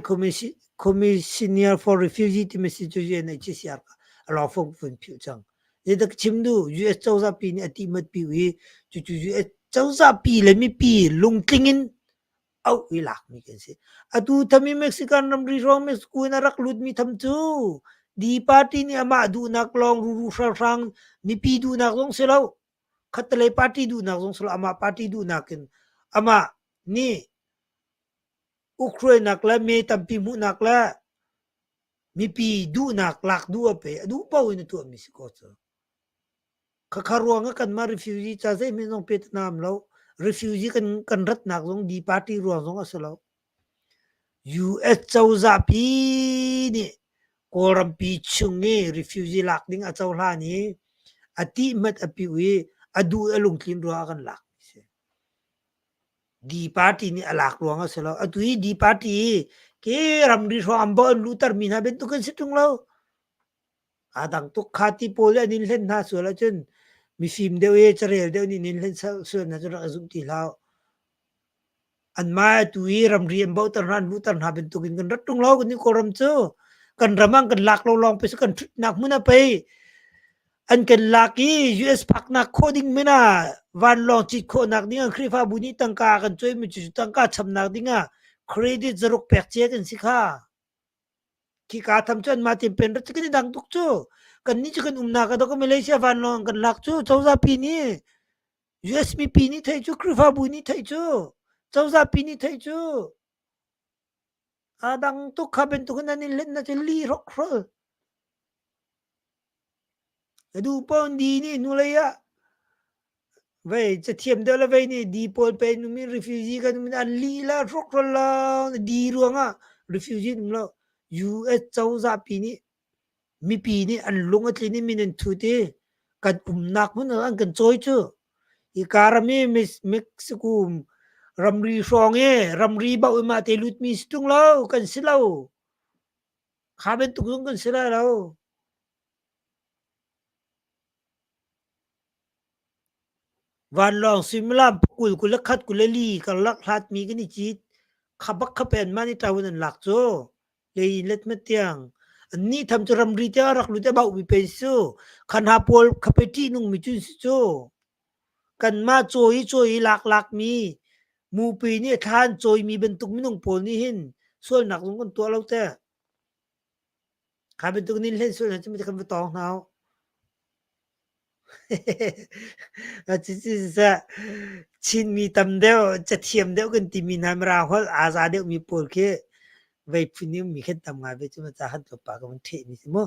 Commissioner for Refugee timi si cu UNHCR kha a lawngfung vun philh cang. Zeidah ka chim duh? US cozah pi nih a tihmat pi i cucu US cozah pi le mipi lungtling in auh i lakmi kan si. Atu tham i Mexican ramri hrawng Mexico in a rak lutmi tham cu D party nih amah duhnak lawng ruru hranghrang mipi duhnak zong si lo. Khattelei party duhnak zong si lo. Amah party duhnak in amah nih Ukhruainak le me tampi hmuhnak le mipi duhnak lak duh a pe a duh paoh in a tuahmi si ko cu. Khakha ruang ah kanmah refugee ca zeihmanh zong pe nam lo. Refugee kan kan ratnak zong D party ruang zong a si lo. US cozah pi nih Kawlrampi chung i refugee lak ding a cohlan i a tihmat a piu i a duh a lungtlin ruang ah kan lak mi si. D party nih a lak ruang a si lo. Atu hi D party hi ke ramri hrawng an bo an luhtermi hna bantuk an si ṭung lo. Aa dang tuk kha ti pawl an in hlen hna sual ahcun mifim deuh i carel deuh nih nin hlen sual hna cu rak i zumh ti hlah. Anmah atu hi ramri an bohter hna an luhter hna bantuk in kan rat ṭung lo kan nih Kawlram cu. Kan ram ah kan lak lo lawng pe kan ṭhutnak hmun ah pei an kan lak i US phaknak khawh ding men ah vanlawng cit khawhnak ding ah Khrihfabu nih tangka kan cawimi cu tangka chamnak ding ah credit zaruk pek cia kan si kha. Khika tham cu anmah tein pen rat cu kan i dang tuk cu. Kannih cu kan umnak ah dawk Malaysia vanlawng kan lak cu cozah pi nih US mipi nih theih cu Khrihfabu nih theih cu cozah pi nih theih cu aa dang tuk kha bantuk in an in hlen na cu li hrokhrol. A duh paoh in di nih hnulei ah vei cathiam deuh le vei nih di pawl pe in um in refugee kan um in an lih la hrokhrol lawng di ruangah refugee an um lo. US cozah pi nih mipi nih an lung a tlin i min an thut i kan umnak hmun ah an kan cawi cu. Hika ram i Mexico ramri hrawng i ramri bauh i mah te lutmi si ṭung lo kan si lo. Kha bantuk zong kan si lai lo. Vanlawng suimilam pakul 21 24 karlak hlatmi kan i cit. Kha bak kha pen mah nih ṭo in an lak cu. Lei in letmat tiang. Annih tham cu ramri tiang a rak lut i a bauhmi pen si cu. Kha hna pawl kha pe ṭihnungmi cun si cu. Kanmah cawi cawi laklakmi mupi nih thla an cawimi bantuk minung pawl nih hin sualnak zong kan tuah lo teh. Kha bantuk nin hlen sual hna cu kan va tawng hna. Cucu Chinmi tam deuh, cathiam deuh kan timi hna Mirang holh aa za deuhmi pawl khi vei phun i ummi khin tam ngai ve cu ma ca han tlawmpal ka van ṭhehmi si mu.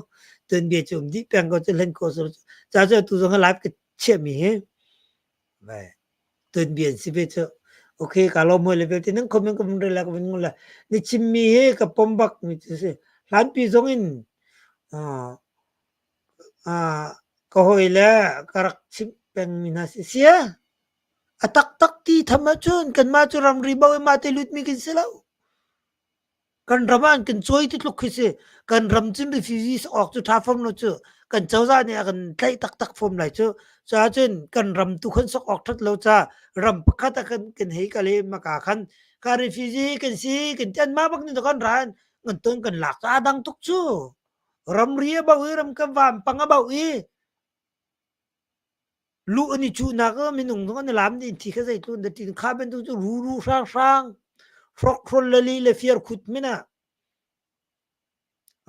Tuanbia cu um dih peng ko cu hlen khawh cu ca cu atu zong live ka chiahmi hi vai tuanbia an si ve cu. Okay, ka lawm hoi le vialte nan comment ka vun rel la ka vun ngol la. Ni chimmi hi ka pom bak mi cu si. Hlanpi zong in ka hawile ka rak chimh pengmi hna si. Sia, a taktak ti tham ahcun kanmah cu ramri bo i mah te lutmi kan si lo. Kan ram ah an kan cawi ti tluk khi si. Kan ram cun refugees awk cu ṭha fom lo cu. Kan cozah nih a kan tlaih taktak fom lai cu. Cuahcun kan ram tu khan sok awk ṭhat lo ca ram pakhat ah kan kan hei kal i maka khan ka refugee kan si kan ti anmah bak nih kan ra kan ton kan lak cu aa dang tuk cu. Ramri a bauh i ramkam vampang a bauh i luh an i cuhnak ah minung zong an i lam dih thi kha zeitlun dah ṭin kha bantuk cu ruru hranghrang hrokhrol le li le firkhut min ah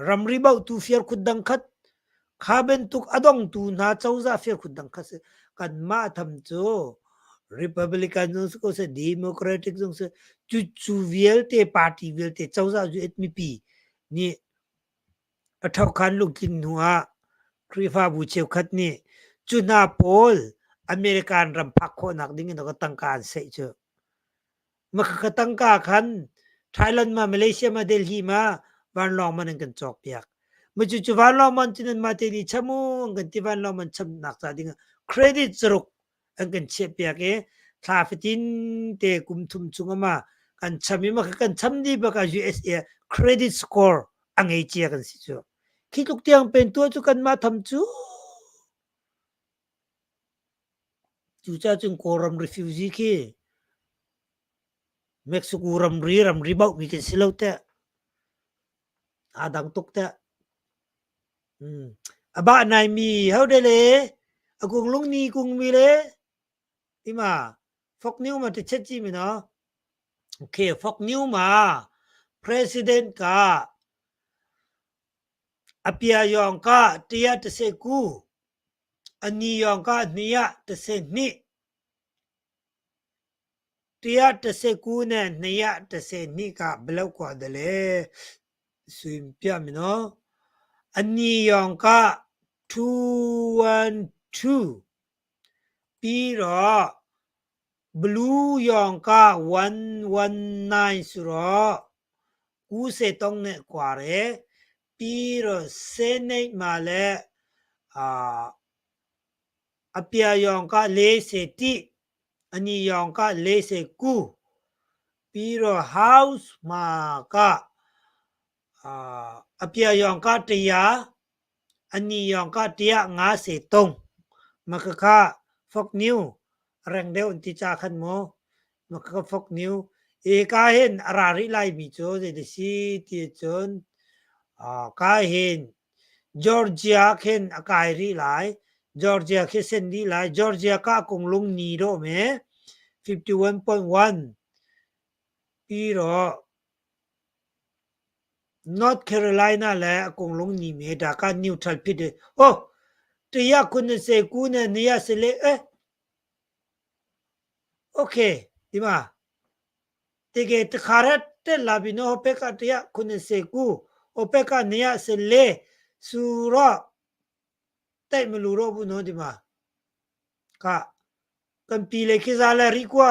ramri bauhtu firkhut dang khat kha bantuk a dongtu hna cozah firkhut dang khat si kanmah tham cu Republican zong si ko seh Democratic zong si cucu vialte party vialte cozah cu mipi nih A ṭhokhan lungtlin hnuah Khrihfabu cheukhat nih cu hna pawl American ram phak khawhnak ding in tangka an saih cu. Makhakha tangka khan Thailand ma Malaysia ma Delhi ma vanlawng man an kan cawkpiak. Ma cucu vanlawng man cu nanmah te nih cham u an kan ti vanlawng man chamnak ca ding ah credit zaruk an kan chiahpiak i thla fatin te kum thum chung ama kan cham i maka kan cham dih bak ah USA credit score a ngei cia kan si cu khi tluk tiang pen tua cu kanmah tham cu cucaah cun Kawlram refugee khi Mexico ramri ramri bauhmi kan si lo teh aa dang tuk teh A bah naimi hode le a kung lung ni kung mi le tima fok niu ma te chet chi mi no. Okay, fok niu ma president ka apia yong ka tia te se ku ani yong ka hnia te se ni tia te se ku ne hnia te se ni ka belo kwa de le Suim piah mi no. Ani yong ka 212 pi ro blue yong ka 119 su ro ku se tong ne kware pi ro senate ma le apia yong ka le se ti ani yong ka le se ku Piro House ma ka a pia yong ka ṭia ani yong ka ṭia nga se tong ma ka kha fok new reng deuh an ti ca khan mu ma ka fok new e ka hin a ra rih lai mi cu zei da si ti cun. Ka hin Georgia khin a kai rih lai. Georgia khi sen dih lai. Georgia ka kung lung ni dawh me 51.1 pi rawh North Carolina le a kung lung ni me da ka neutral phit oh tiya kun se ku ne niya se le eh okay ဒီမှာတကယ်တခါရက်တက်လာပြီနော်ဟိုဘက်က189ဟိုဘက်က214ဆိုတော့တိတ်မလို့တော့ဘူးနော်ဒီမှာကကမ်ပီလေခိဇာလာရီကွာ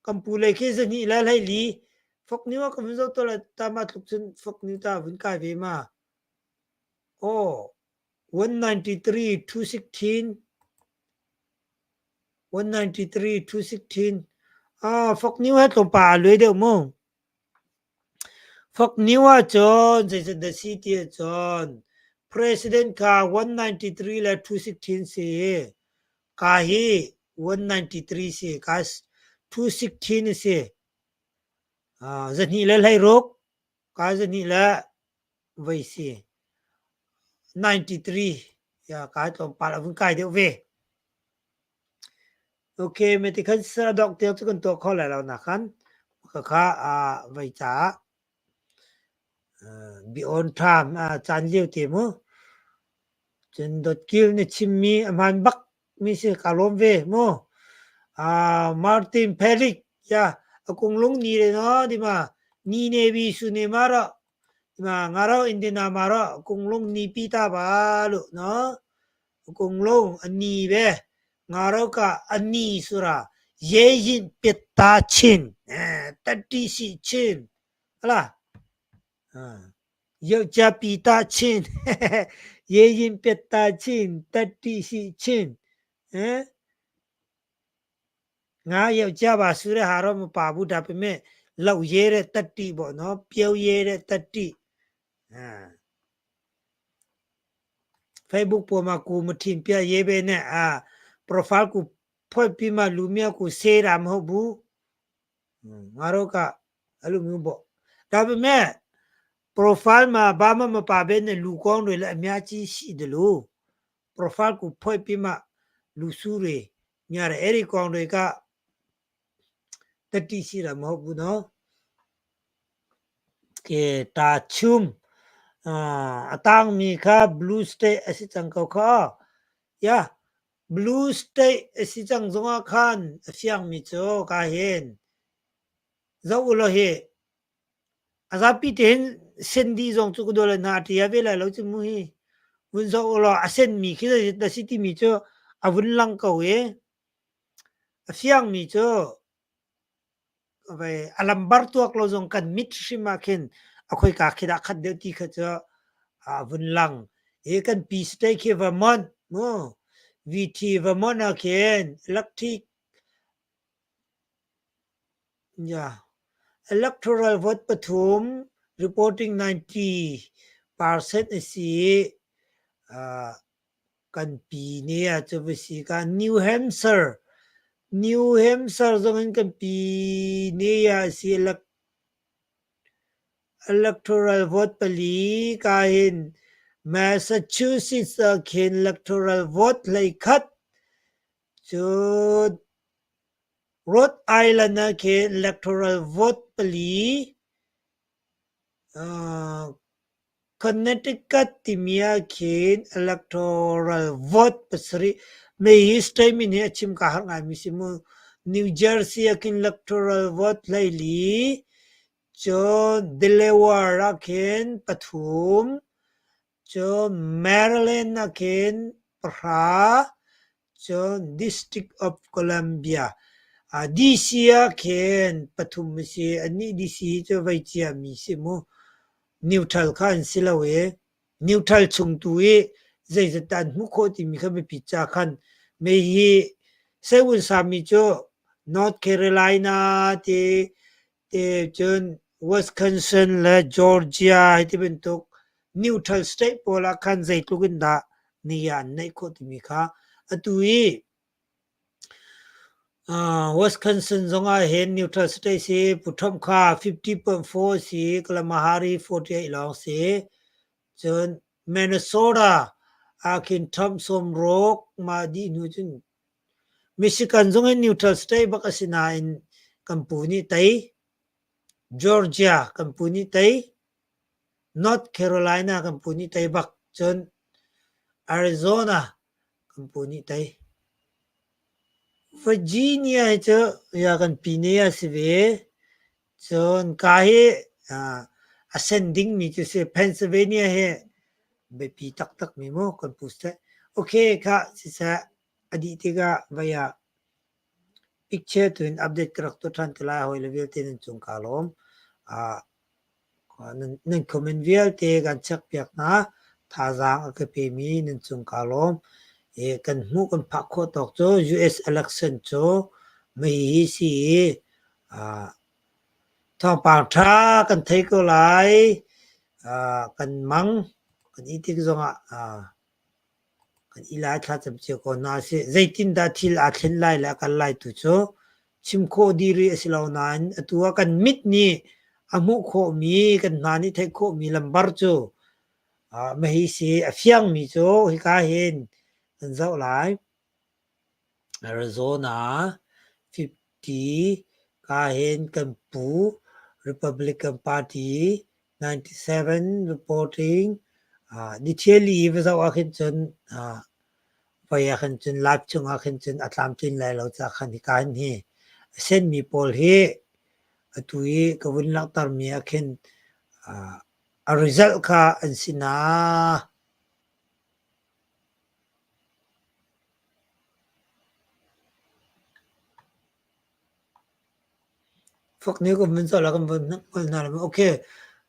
ကမ်ပူလေခိဇနီလာလိုက်လီဖက်နီဝကမ်ဇောတလာတမတ်လုချန်ဖက်နီတာဝန်ကိုင်ဝေမာအော်193 216 193 216 ah Fox News he tlawmpal aa luai deuh mu. Fox News ahcun zeizat dah si ti ahcun President kha 193 le 216 si. Ka hi 193 si. Ka 216 si. Ah, zahnih le hleiruk. Ka zahnih le voi si. 93. Ya, ka tlawmpal a vun kai deuh ve. Ok, me ti khan sa dok tiang cu kan tuah kho lai lo na khan. Ka kha a voi caah be on time caan lio te mu. Cun dawtkil na chimmi a hmaan bak mi si ka lawm ve mu. Martin Felix ya a kunglung ni le no di ma ni ne bi su ne ma ro di ma nga ro indina ma ro kunglung ni pi ta ba lu no kunglung ani ve nga ro ka ani sura ye yin pet ta chin tati si chin hala ယောက်ျားပီတာချင်းရဲရင်ပြတ်တာချင်းတတိရှိချင်းဟမ်ငါယောက်ျားပါဆိုတဲ့ဟာတော့မပါဘူးဒါပေမဲ့လောက်ရဲတဲ့တတိပေါ့နော်ပြုံးရဲတဲ့တတိအာ Facebook ပေါ်မှာကိုမထင်ပြရေးပဲနဲ့အာ profile ကိုဖွက်ပြီးမှလူမြတ်ကိုဆေးတာမဟုတ်ဘူးငါတို့ကအဲ့လိုမျိုးပေါ့ဒါပေမဲ့ profile မှာဘာမှမပါဘဲနဲ့လူကောင်းတွေလည်းအများကြီးရှိတယ်လို့ profile ကိုဖွက်ပြီးမှလူစုတွေများတယ်အဲ့ဒီကောင်တွေကတတိရှိတာမဟုတ်ဘူးနော်ကဲတာချုံအာအတန်းမီခ blue state အစီချန်ကောခယာ blue state အစီချန်ဇောခန်အဖျang mi cho ka hen ဇောလဟေ အဇာပိတင်စင်ဒီဇုံchu ko le na tia ve la lo chu mu hi vun zo lo a sen mi khi da city mi chu a vun lang ko e a fiang mi chu vai alambar tuak lo zong kan mit hrim ah khin a khoi ka khi dah khat deuh ti kha chu a vun lang e kan pi state khi Vermont mu VT Vermont ah khin electric Yeah. Electoral vote pathum reporting 90% a si. Uh, kan pi ne ah cu va si ka New Hampshire. New Hampshire zong in kan pi ne ah si electoral vote pali ka hin Massachusetts ah khin electoral vote hlei khat cun Rhode Island ah khin electoral vote pali, Connecticut timi ah khin electoral vote pasarih. Mei hi state min hi a chim kaa harh ngaimi si mu. New Jersey ah khin electoral vote hleili, cun Delaware ah khin pathum, Cun Maryland ah khin pahra, cun District of Columbia DC ah khin pathum a si. Anih DC hi cu vei ciami si mu. Neutral kha an si lo i neutral chung tu i zeizat dah an hmuh khawh timi kha biapit ca khan mei hi Seiwun sami cu North Carolina ti te cun Wisconsin le Georgia hei ti bantuk neutral state pawl ah khan zeitluk in dah ni ah an neih khawh timi kha atu i Wisconsin zong ah hin neutral state si Pu Trump kha 50.4 si Kamala Harris 48 lawng si. Cun Minnesota ah khin Trump sawmruk mah dih hnu cun Michigan zong hi neutral state bak a si nain kan pu nih tei. Georgia kan pu nih tei. North Carolina kan pu nih tei bak. Cun Arizona kan pu nih tei. Virginia hi cu ya kan pine a si ve. Cun ka hi a sen dingmi cu si. Pennsylvania hi biapi taktakmi mu kan pu seh. Okay khah siseh a dih tikah vei ah picture tu in update ka rak tuah ṭhan te lai. Hawile vialte nan cung kaa lawm. Nan comment vialte kan checkpiak hna. Thazaang a ka pemi nan cung kaa lawm. Kan hmuh kan phak khawh tawk cu US election cu mei hi si i thawngpang ṭha kan thei ko lai. Kan mang kan i tik zongah Kan i lai thlacam cio ko hna sih. Zeitindah thil aa thlen lai le a kal lai tu cu chim khawh dih rih a si lo nain atu ah kan mit nih a hmuh khawhmi, kan hna nih theih khawhmi lambar cu mahi si a fiangmi cu hika hin kan zoh lai. Arizona 50 ka hin kan pu Republican Party 97 reporting nithiali i va zoh ah khin cun voi ah khin cun live chung ah khin cun a tlamtlin lai lo caah khan hika hin hi a senmi pawl hi atu i ka vun langhtermi ah khin a result kha an si na. Fox News kan vun zoh la kan vun hngal hna lai. Okay.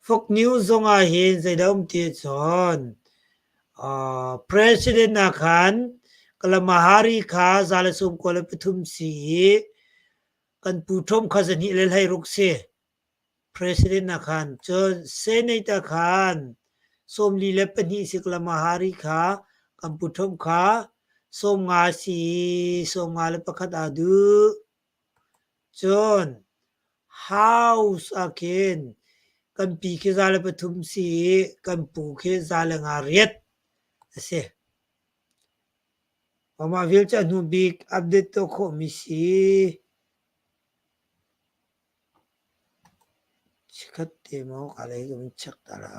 Fox News zong ah hin zeidah um ti cun President ah khan Kalamahari kha 193 si i kan pu Trump kha 216 si. President ah khan cun Senate ah khan 42 si Kalamahari kha kan pu Trump kha 50 si 51 aa duh. Cun House ah khin kan pi khi 103 si i kan pu khi 109 a si. Mah vial cu a hnu bik update tuah khawhmi si. Chikkhat te maw ka lei ka vun check ta la.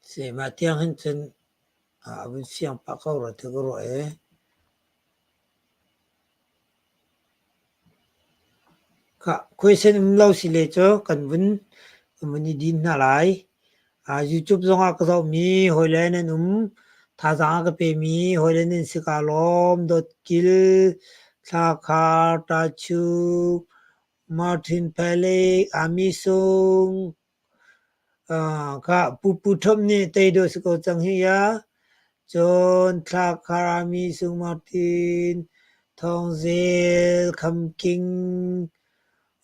Si mah tiang hin cun a vun fiang pah ko rua ti ka ruah i. Khah, question um lo si le cu kan vun kan vun i din hna lai. YouTube zongah ka zohmi hawile nan um. Thazaang a ka pemi hawile nan si kaa lawm. Dawtkil, Thlakhar, Tachuk, Martin Palik, Ami Sung, Khah Pu Pu Thawm nih tei dawh si ko cang hi ya. Cun Thlakhar, Ami Sung, Martin, Thawng Zel, Kham King,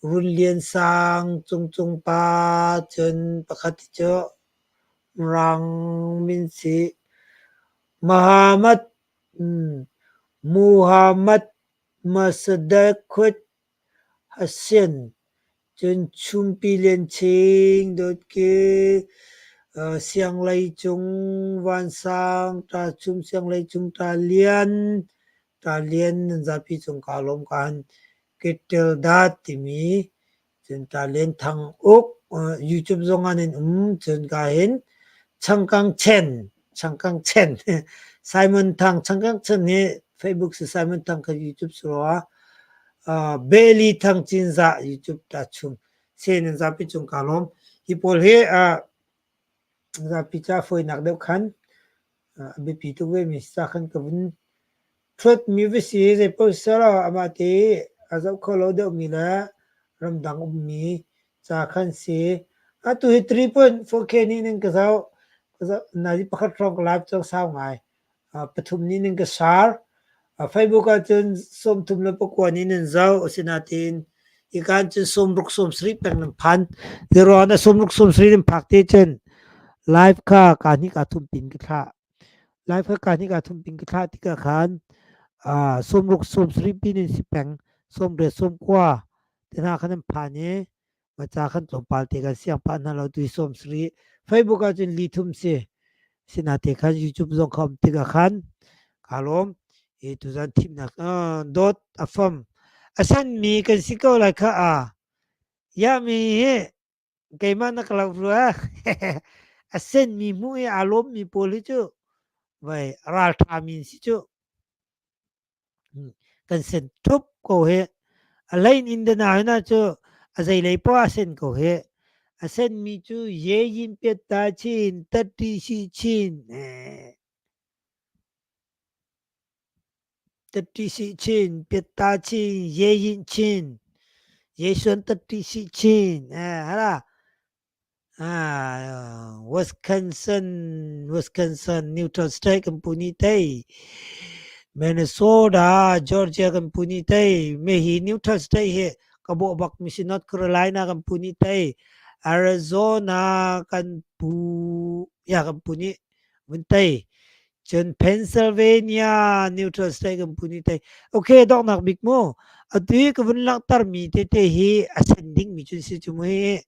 Run Lian Sang, Cung Cung Pa, cun pakhat hi cu Mirang min si. Muhammad Muhammad Masadekut Hasian cun Chumpi Lianching, Dawtki, Siangleicung Vansang, Ṭachum Siangleicung Ṭalian, Ṭalian nan zapi cung kaa lawm ka han Keṭeldat timi cun Ṭalian Thang Uk YouTube zong ah nan um cun ka hin Changkang Chen Changkang Chen Simon Thang Changkang Chen hi Facebook si Simon Thang kha YouTube si rua Bailey Thang Cinzah YouTube ta chung se nan zapi cung kaa lawm. Hi pawl hi zapi ca fawinak deuh khan a biapi tuk ve mi sa khan ka vun ṭhuatmi va si zei paoh selaw amah te a zoh kho lo deuhmi le ramdang ummi ca khan si. Atu hi 3.4K nih nan ka zoh. Nazi pakhat hrawng ka live cang sau ngai. Pathum nih nan ka share. Facebook ahcun 39 nih nan zoh. Asinain hika cun 60 70 peng nan phan. Ziruang na 60 70 nan phak te cun live kha ka hnih ka thum pin ka thlah. Live kha ka hnih ka thum pin ka thlah tikah khan 60 70 pin in si peng 80 90 te hna kha nan phan i. Maca khan tlawmpal te kan siang pah hna lo tui sawm sari. Facebook ah cun li thum si. Sinate khan YouTube zong kha um tikah khan kaa lawm. I tuzan thimnak dawt a fam. A sanmi kan si ko lai kha a. Ya mi hi keimah na ka lo rua. A senmi hmuh i aa lawmmi pawl hi cu vai ralṭha mi si cu. Kan sen ṭhup ko hih. A hlei in dana hna cu a zeilei poah a sen ko hih. A senmi cu ye yin piat ta chin, tatti si chin, tatti si chin, piat ta chin, ye yin chin, ye suan tatti si chin, hala. Wisconsin, Wisconsin, Neutral State kan pu nih tei. Minnesota, Georgia kan pu nih tei. Me hi Neutral State hi ka bawh bak mi si North Carolina kan pu nih tei. Arizona kan pu ya kan pu nih vun tei. Cun Pennsylvania, Neutral State kan pu nih tei. Okay, donghnak bik mu. Atu hi ka vun langhter mi tete hi a sen ding mi cun si cu mu hi.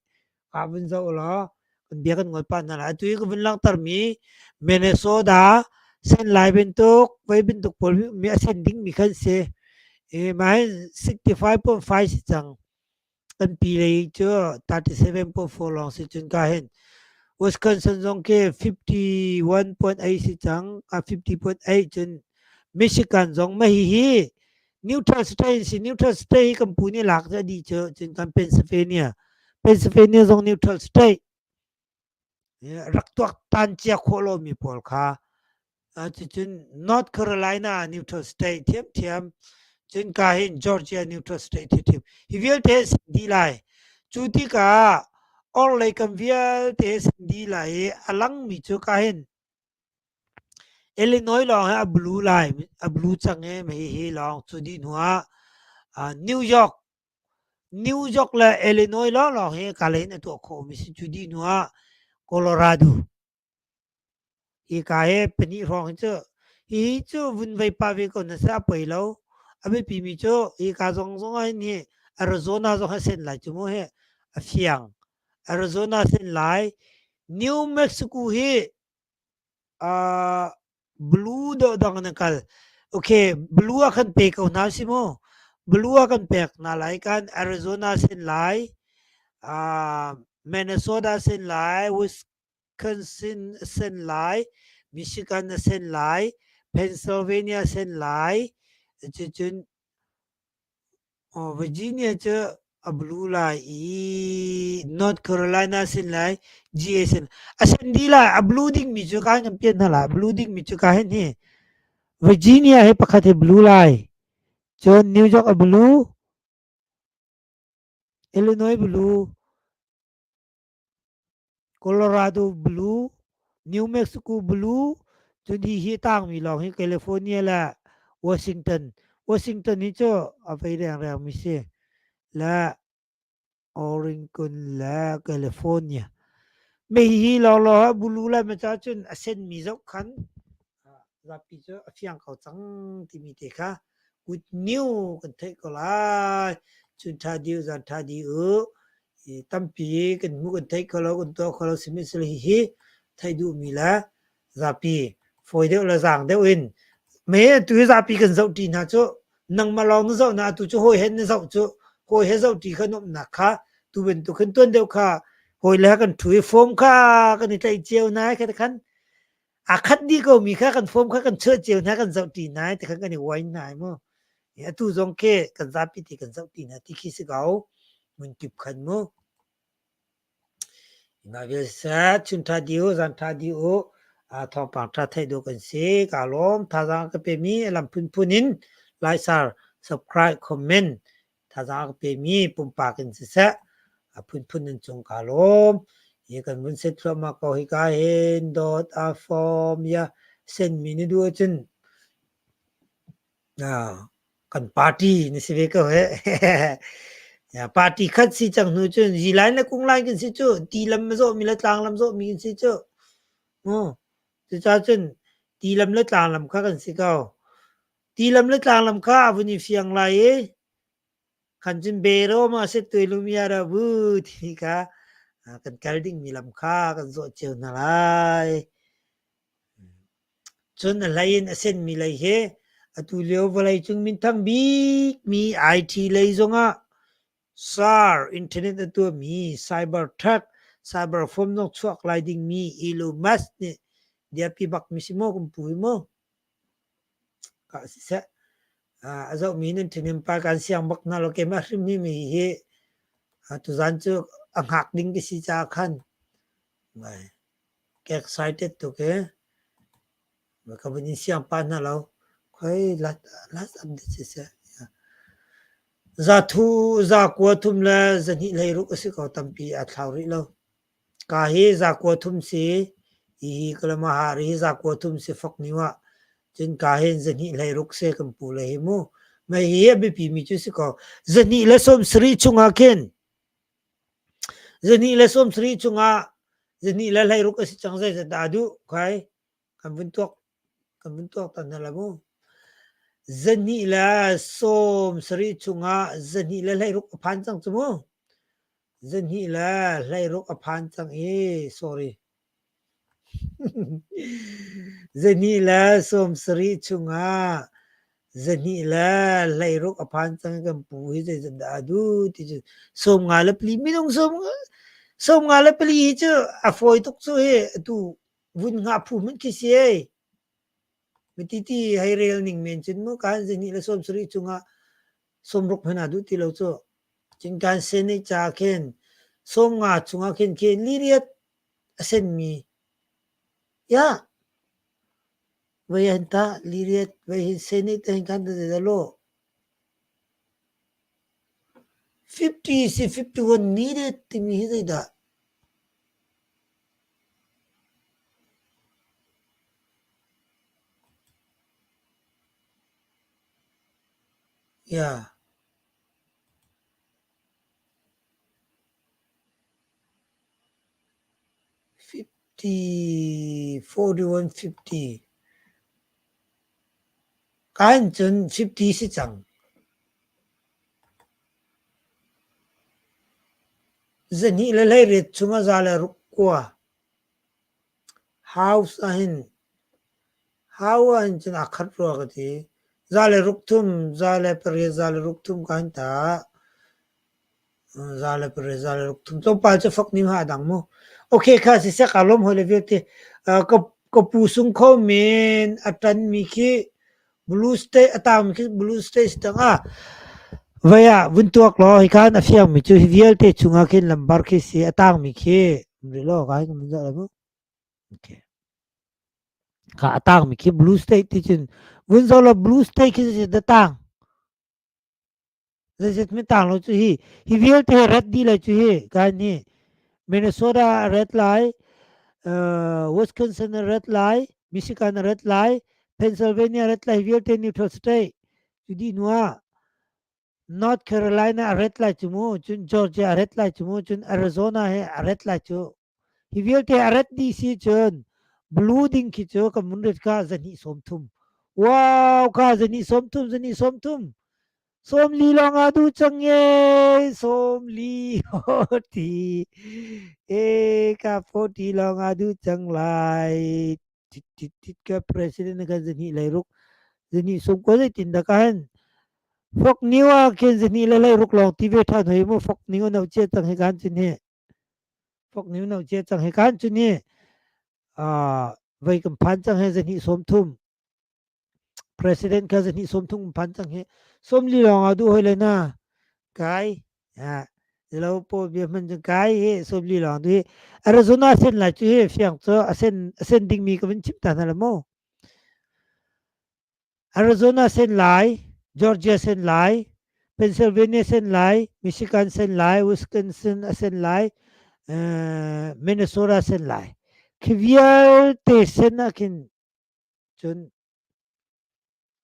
Ka vun zoh law kan bia kan ngol pah hna lai. Atu i ka vun langhtermi Minnesota sen lai bantuk, voi bantuk pawl mi a sen dingmi khan si. I mah hin 65.5 si cang. Kan pi lei cu 37.4 lawng si cun ka hin Wisconsin zong khi 51.8 si cang. A 50.8 cun Michigan zong mah hihi Neutral state si neutral state hi kan pu nih lak cu a dih cu cun kan Pennsylvania Pennsylvania zong neutral state rak tuak tan cia khawh lomi pawl kha cucun North Carolina neutral state thiamthiam cun ka hin Georgia neutral state thiamthiam hi vialte sin dih lai cu tikah orhlei kam vialte sin dih lai i a langmi cu ka hin Illinois lawng hi a blue lai, a blue cang i hihi lawng cu dih hnu ah New York, New York le Illinois lawnglawng hi ka lei in a tuah khawhmi si. Cu dih hnu ah Colorado. Hika hi pahnih hrawng hi cu hihi cu vun vei pah ve ko na seh a poi lo. A biapimi cu hika zong zong ah hin hi Arizona zong hi a sen lai cu mu hi a fiang. Arizona sen lai. New Mexico hi Blue dawhdang in a kal. Okay, blue ah kan pe ko hna si mu. Blue ah kan pek hna lai kan Arizona sin lai, uh, Minnesota sin lai, Wisconsin sin lai, Michigan sin lai, Pennsylvania sin lai, cucun Virginia cu a blue lai i North Carolina sin lai GA sin a sen dih lai. A blue dingmi cu ka hin kan pian hna lai. A blue dingmi cu ka hin hi Virginia hi pakhat hi blue lai. Cun New York a blue, Illinois blue, Colorado blue, New Mexico blue, cun hi hi tangmi lawng hi California le Washington. Washington hi cu a vei rengreng mi si. Le Oregon le California. Me hi lawnglawng ah blue lai ma ca cun a senmi zoh khan zapi cu a fiang ko cang timi te kha good new kan theih ko lai. Chun ṭha dih u, zan ṭha dih u. Tampi kan hmuh kan theih kho lo, kan tuah kho lo sihmanhsehlaw hihi theih duhmi le zapi fawi deuh le zaang deuh in me tu hi zapi kan zoh ṭi hna cu nangmah lawng na zoh na atu cu hawi he na zoh cu hawi he zoh ṭi kha nuamhnak kha tu bantuk khin tuan deuh kha hawi le kan ṭhu i form kha kan i tlaih cio nai kha khan aa khat dih komi kha kan form kha kan chuah cio hna kan zoh ṭi hna ti khan kan i uai hna mu. Atu zong khi kan zapi ti kan zoh ṭi hna ti khi si ko hmun kip khan mu. Mah vial seh chun ṭha dih u zan ṭha dih u thawngpang ṭha theih dawh kan si kaa lawm thazaang ka pemi lam phunphun in like share subscribe comment thazaang ka pemi pumpak in siseh a phunphun in cung kaa lawm. Hi kan vun set thluahmah ko hika hin dawt a form ya senmi na duh ahcun kan party na si ve ko he. Party khat si cang hnu cun zilain le kunglain kan si cu ti lam a zawhmi le tlang lam zawhmi kan si cu. Mu cucaah cun ti lam le tlang lam kha kan si ko. Ti lam le tlang lam kha a vun i fiang lai i. Khan cun bero ma se tuilumia ra bu ti kha kan kal dingmi lam kha kan zawh cio hna lai. Cun a hlei in a senmi lei hi atu lio vawleicung minthang bikmi IT lei zongah SAR internet a tuahmi cyber tech, cyber phone zong chuak lai dingmi Elon Musk nih dirpi bakmi si maw kan pu hi mu. Ka siseh a zohmi nan ṭhahnem pa kan siang bak hna lo keimah hrim hi mi hi tuzan cu a hngak ding ka si caah khan ka excited tuk i ka vun in siang pah hna lo. Khoi last update siseh. Zathu zakua thum le zahnih hleiruk a si ko tampi aa thlau rih lo. Ka hi zakua thum si hihi Kalamahari hi zakua thum si fok niu ah cun ka hin zahnih hleiruk si kan pu le hi mu. Mei hi a biapi mi cu si ko. 270 chungah khin 270 chungah 216 a si cang zeizat dah a duh khai kan vun tuak kan vun tuak tan hna la mu. 270 chungah 216 a phan cang cu mu. 216 a phan cang i sorry. 270 chungah 216 a phan cang kan pu hi zeizat dah a duh ti cu 54 minung 54 hi cu a fawi tuk cu hi atu vun hngah phu hmanh khi si ei. Mititi hei rel ning men cun mu kan 270 chungah 60 hmanh aa duh ti lo cu. Cun kan Senate ca khin 50 chungah khin khi liriat a senmi ya voi han ta liriat voi hin Senate hin kan ta lo 50 si 51 needed timi hi zeidah Yeah. 50, 41, 50. Kan cun 50 si cang. Zahnih le hleiriat chung a za le ruk kua. House ahhin hau ahhin cun aa khat rua ka ti. Za le ruk thum, za le pariat, za le ruk thum ka hin ta. Za le pariat, za le ruk thum. Tlawmpal cu fak ning ha a dang mu. Okay kha siseh kaa lawm hawi le vialte. Ka ka pu sung kho men a ṭan mi khi Blue State a taung mi khi Blue State si tang ah vai ah vun tuak law hi khan a fiang mi cu hi vialte chungah khin lambar khi si a tang mi khi um rih law ka hin kan zoh lai mu. Okay. Kha a tang mi khi Blue State ti cun vun zoh law Blue State khi si da tang. Zeizat mi tang lo cu hi hi vialte hi red dih lai cu hi kan hi Minnesota a red lai, Wisconsin a red lai, Michigan a red lai, Pennsylvania a red lai vialte neutral state. Cu dih hnu ah North Carolina a red lai cu mu, cun Georgia a red lai cu mu, cun Arizona hi a red lai cu. Hi vialte a rat dih si cun blue ding khi cu kan mun rit kha 230. Wow kha 230 230. 40 lawng ah duh cang e 40 40 e ka 40 lawng ah duh cang lai tit tit tit ka president kan zahnih lei ruk zahnih sum ko zeitin dah ka hen fok niu ah khin zahnih le lei ruk lawng ti ve ṭhan hoi mu fok niu no cia cang hi kan cun hi fok niu no cia cang hi kan cun hi voi kan phan cang hi zahnih 30 President kha zahnih 30 phan cang hi 40 lawng ah duh hoi le na kai lo po bia hman cun kai hi 40 lawng du hi Arizona sen lai cu hi fiang cu a sen a sen dingmi ka vun chim ta hna la mu Arizona sen lai Georgia sen lai Pennsylvania sen lai Michigan sen lai Wisconsin a sen lai Minnesota sen lai khi vialte sen ah khin cun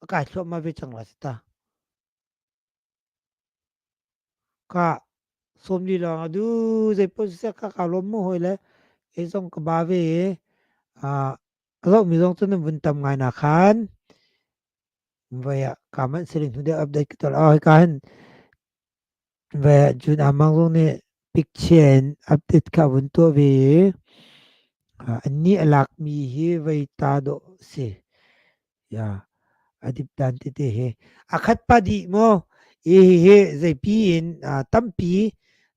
a kai thluahmah ve cang lai ta. Ka 40 lawng a du zei paoh siseh ka ka lawm mu hawi le kei zong ka ba ve i a zohmi zong cu nan vun tam ngai na khan voi ah ka manh siling hnu deuh update ka tuah. Oh, hika hin. Ve cun amah zong nih picture in update kha a vun tuah ve i annih a lakmi hi vei ta dawh si. Ya, a dip dan tete hi. A khat pa dih maw? Hi hi zeipi in tampi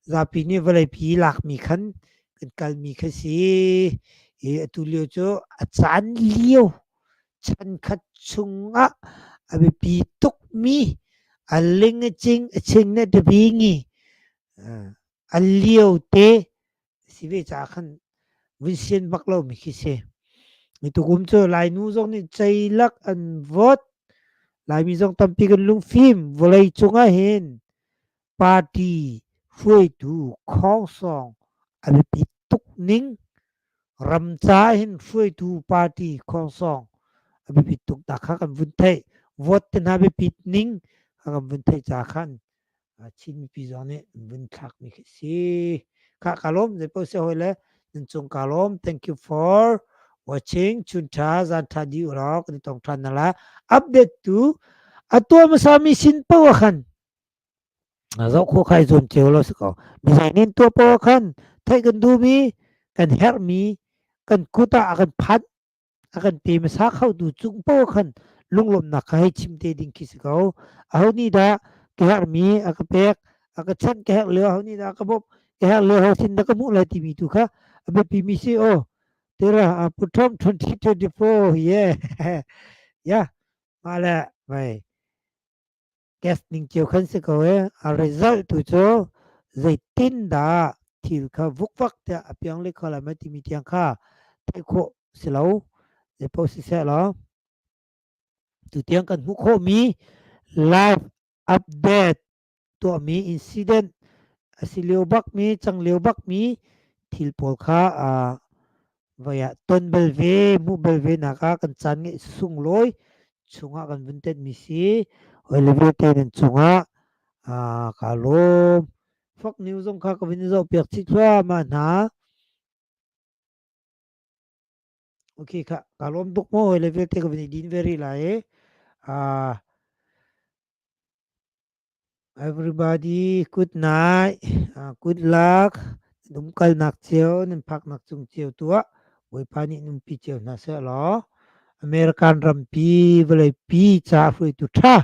zapi nih vawleipi lakmi khan kan kalmi kha si. I atu lio cu a caan lio chankhat chungah a biapi tukmi a ling a cing a ching ne tabingi a lio te si ve ca khan vun sian bak lo mi khi si. Tukum cu Lainu zong nih ceilak an vote. Laimi zong tampi kan lungfim vawlei cungah hin party hruaitu khongsong a biapi tuk ning ram ca hin hruaitu party khongsong a biapit tuk ta kha kan vun theih. Vote te hna biapit ning kha kan vun theih ca khan Chin mipi zong nih vun thlak mi khi si. Kha ka lawm zei paoh si hawi le nan cung ka lawm. Thank you for watching. Chun tha zan tha di ulaw kan i tong than na la. Update tu a tuah hmasa mi sin paoh ah khan zoh khawh kha i zuam cio lo si ko. Mizei nin tuah paoh ah khan theih kan duhmi, kan herhmi, kan kut ah a kan phanh, a kan pe hmasa khotu cung paoh ah khan lunglawmhnak kha hei chim te ding khi si ko. Aho nih dah ka herhmi a ka pek, a ka chanh ka herh lio, aho nih dah a ka bawmh, ka herh lio ho sin dah ka hmuh lai timi tu kha a biapimi si aw. Tira Pu Trump 2024 yeah. Yeah. Mah le vai Guest ning cio khan si ko ee. A result tu cu zeitin dah thil kha vukvak tiah a piang le kho lai ma timi tiang kha theih khawh si lo. Zeipaoh siseh law tutiang kan hmuh khawhmi live update tuahmi incident a si lio bakmi cang lio bakmi thil pawl kha voi ah ton bal ve hmuh bal ve nak ah kan caan ngeih sunglawi chungah kan vun tenhmi si. Hoi le vialte nan cungah kaa lawm. Fox News zong kha ka vun i zohpiak chih thluahmah hna. Okay kha kaa lawm tuk maw hoi le vialte ka vun i din ve rih lai i. Everybody good night, good luck. Nan umkalnak cio, nan phaknak cung cio tuah. Bawipa nih numpi cio hna seh law American rampi vawleipi ca hruaitu ṭha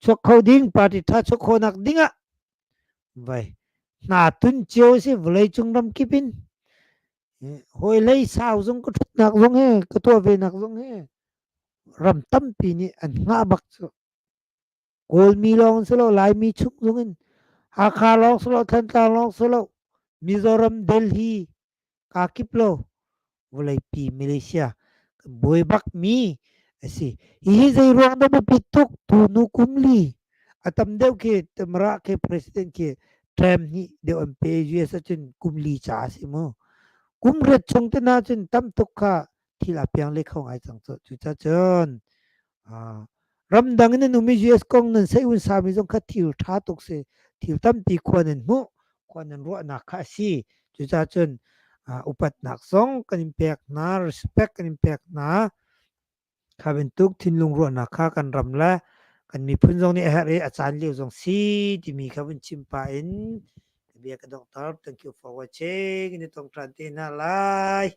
chuak kho ding party ṭha chuak khawhnak ding ah vai hna tun cio si vawleicung ram kip in hawi lei sau zong ka ṭhutnak zong he ka tuah ve nak zong he ram tampi nih an hngah bak cu. Kawlmi lawng si lo, Laimi chung zongin Hakha lawng si lo, Thantlang lawng si lo, Mizoram, Delhi, kakip lo, vawleipi Malaysia kan buai bakmi a si. Hihi zei ruang dah biapit tuk tunu kum li a tam deuh khi Mara khi president khi term hnih deuh an pe US ahcun kum li ca a si mu. Kum riat chung te hna cun tam tuk kha thil a piang le kho ngai cang cu. Cucacun Ramdang in nan um i US kong nan sei un sami zong kha thil ṭha tuk si. Thil tampi khua nan hmuh, khua nan ruahnak kha a si. Cucaah cun upatnak zong kan in pek hna, respect kan in pek hna. Kha bantuk thinlung ruahnak kha kan ram le kan miphun zong nih a herh i a caan lio zong si timi kha vun chim pah in ka bia ka donghter. Thank you for watching. Ni tong ṭhan te hna lai.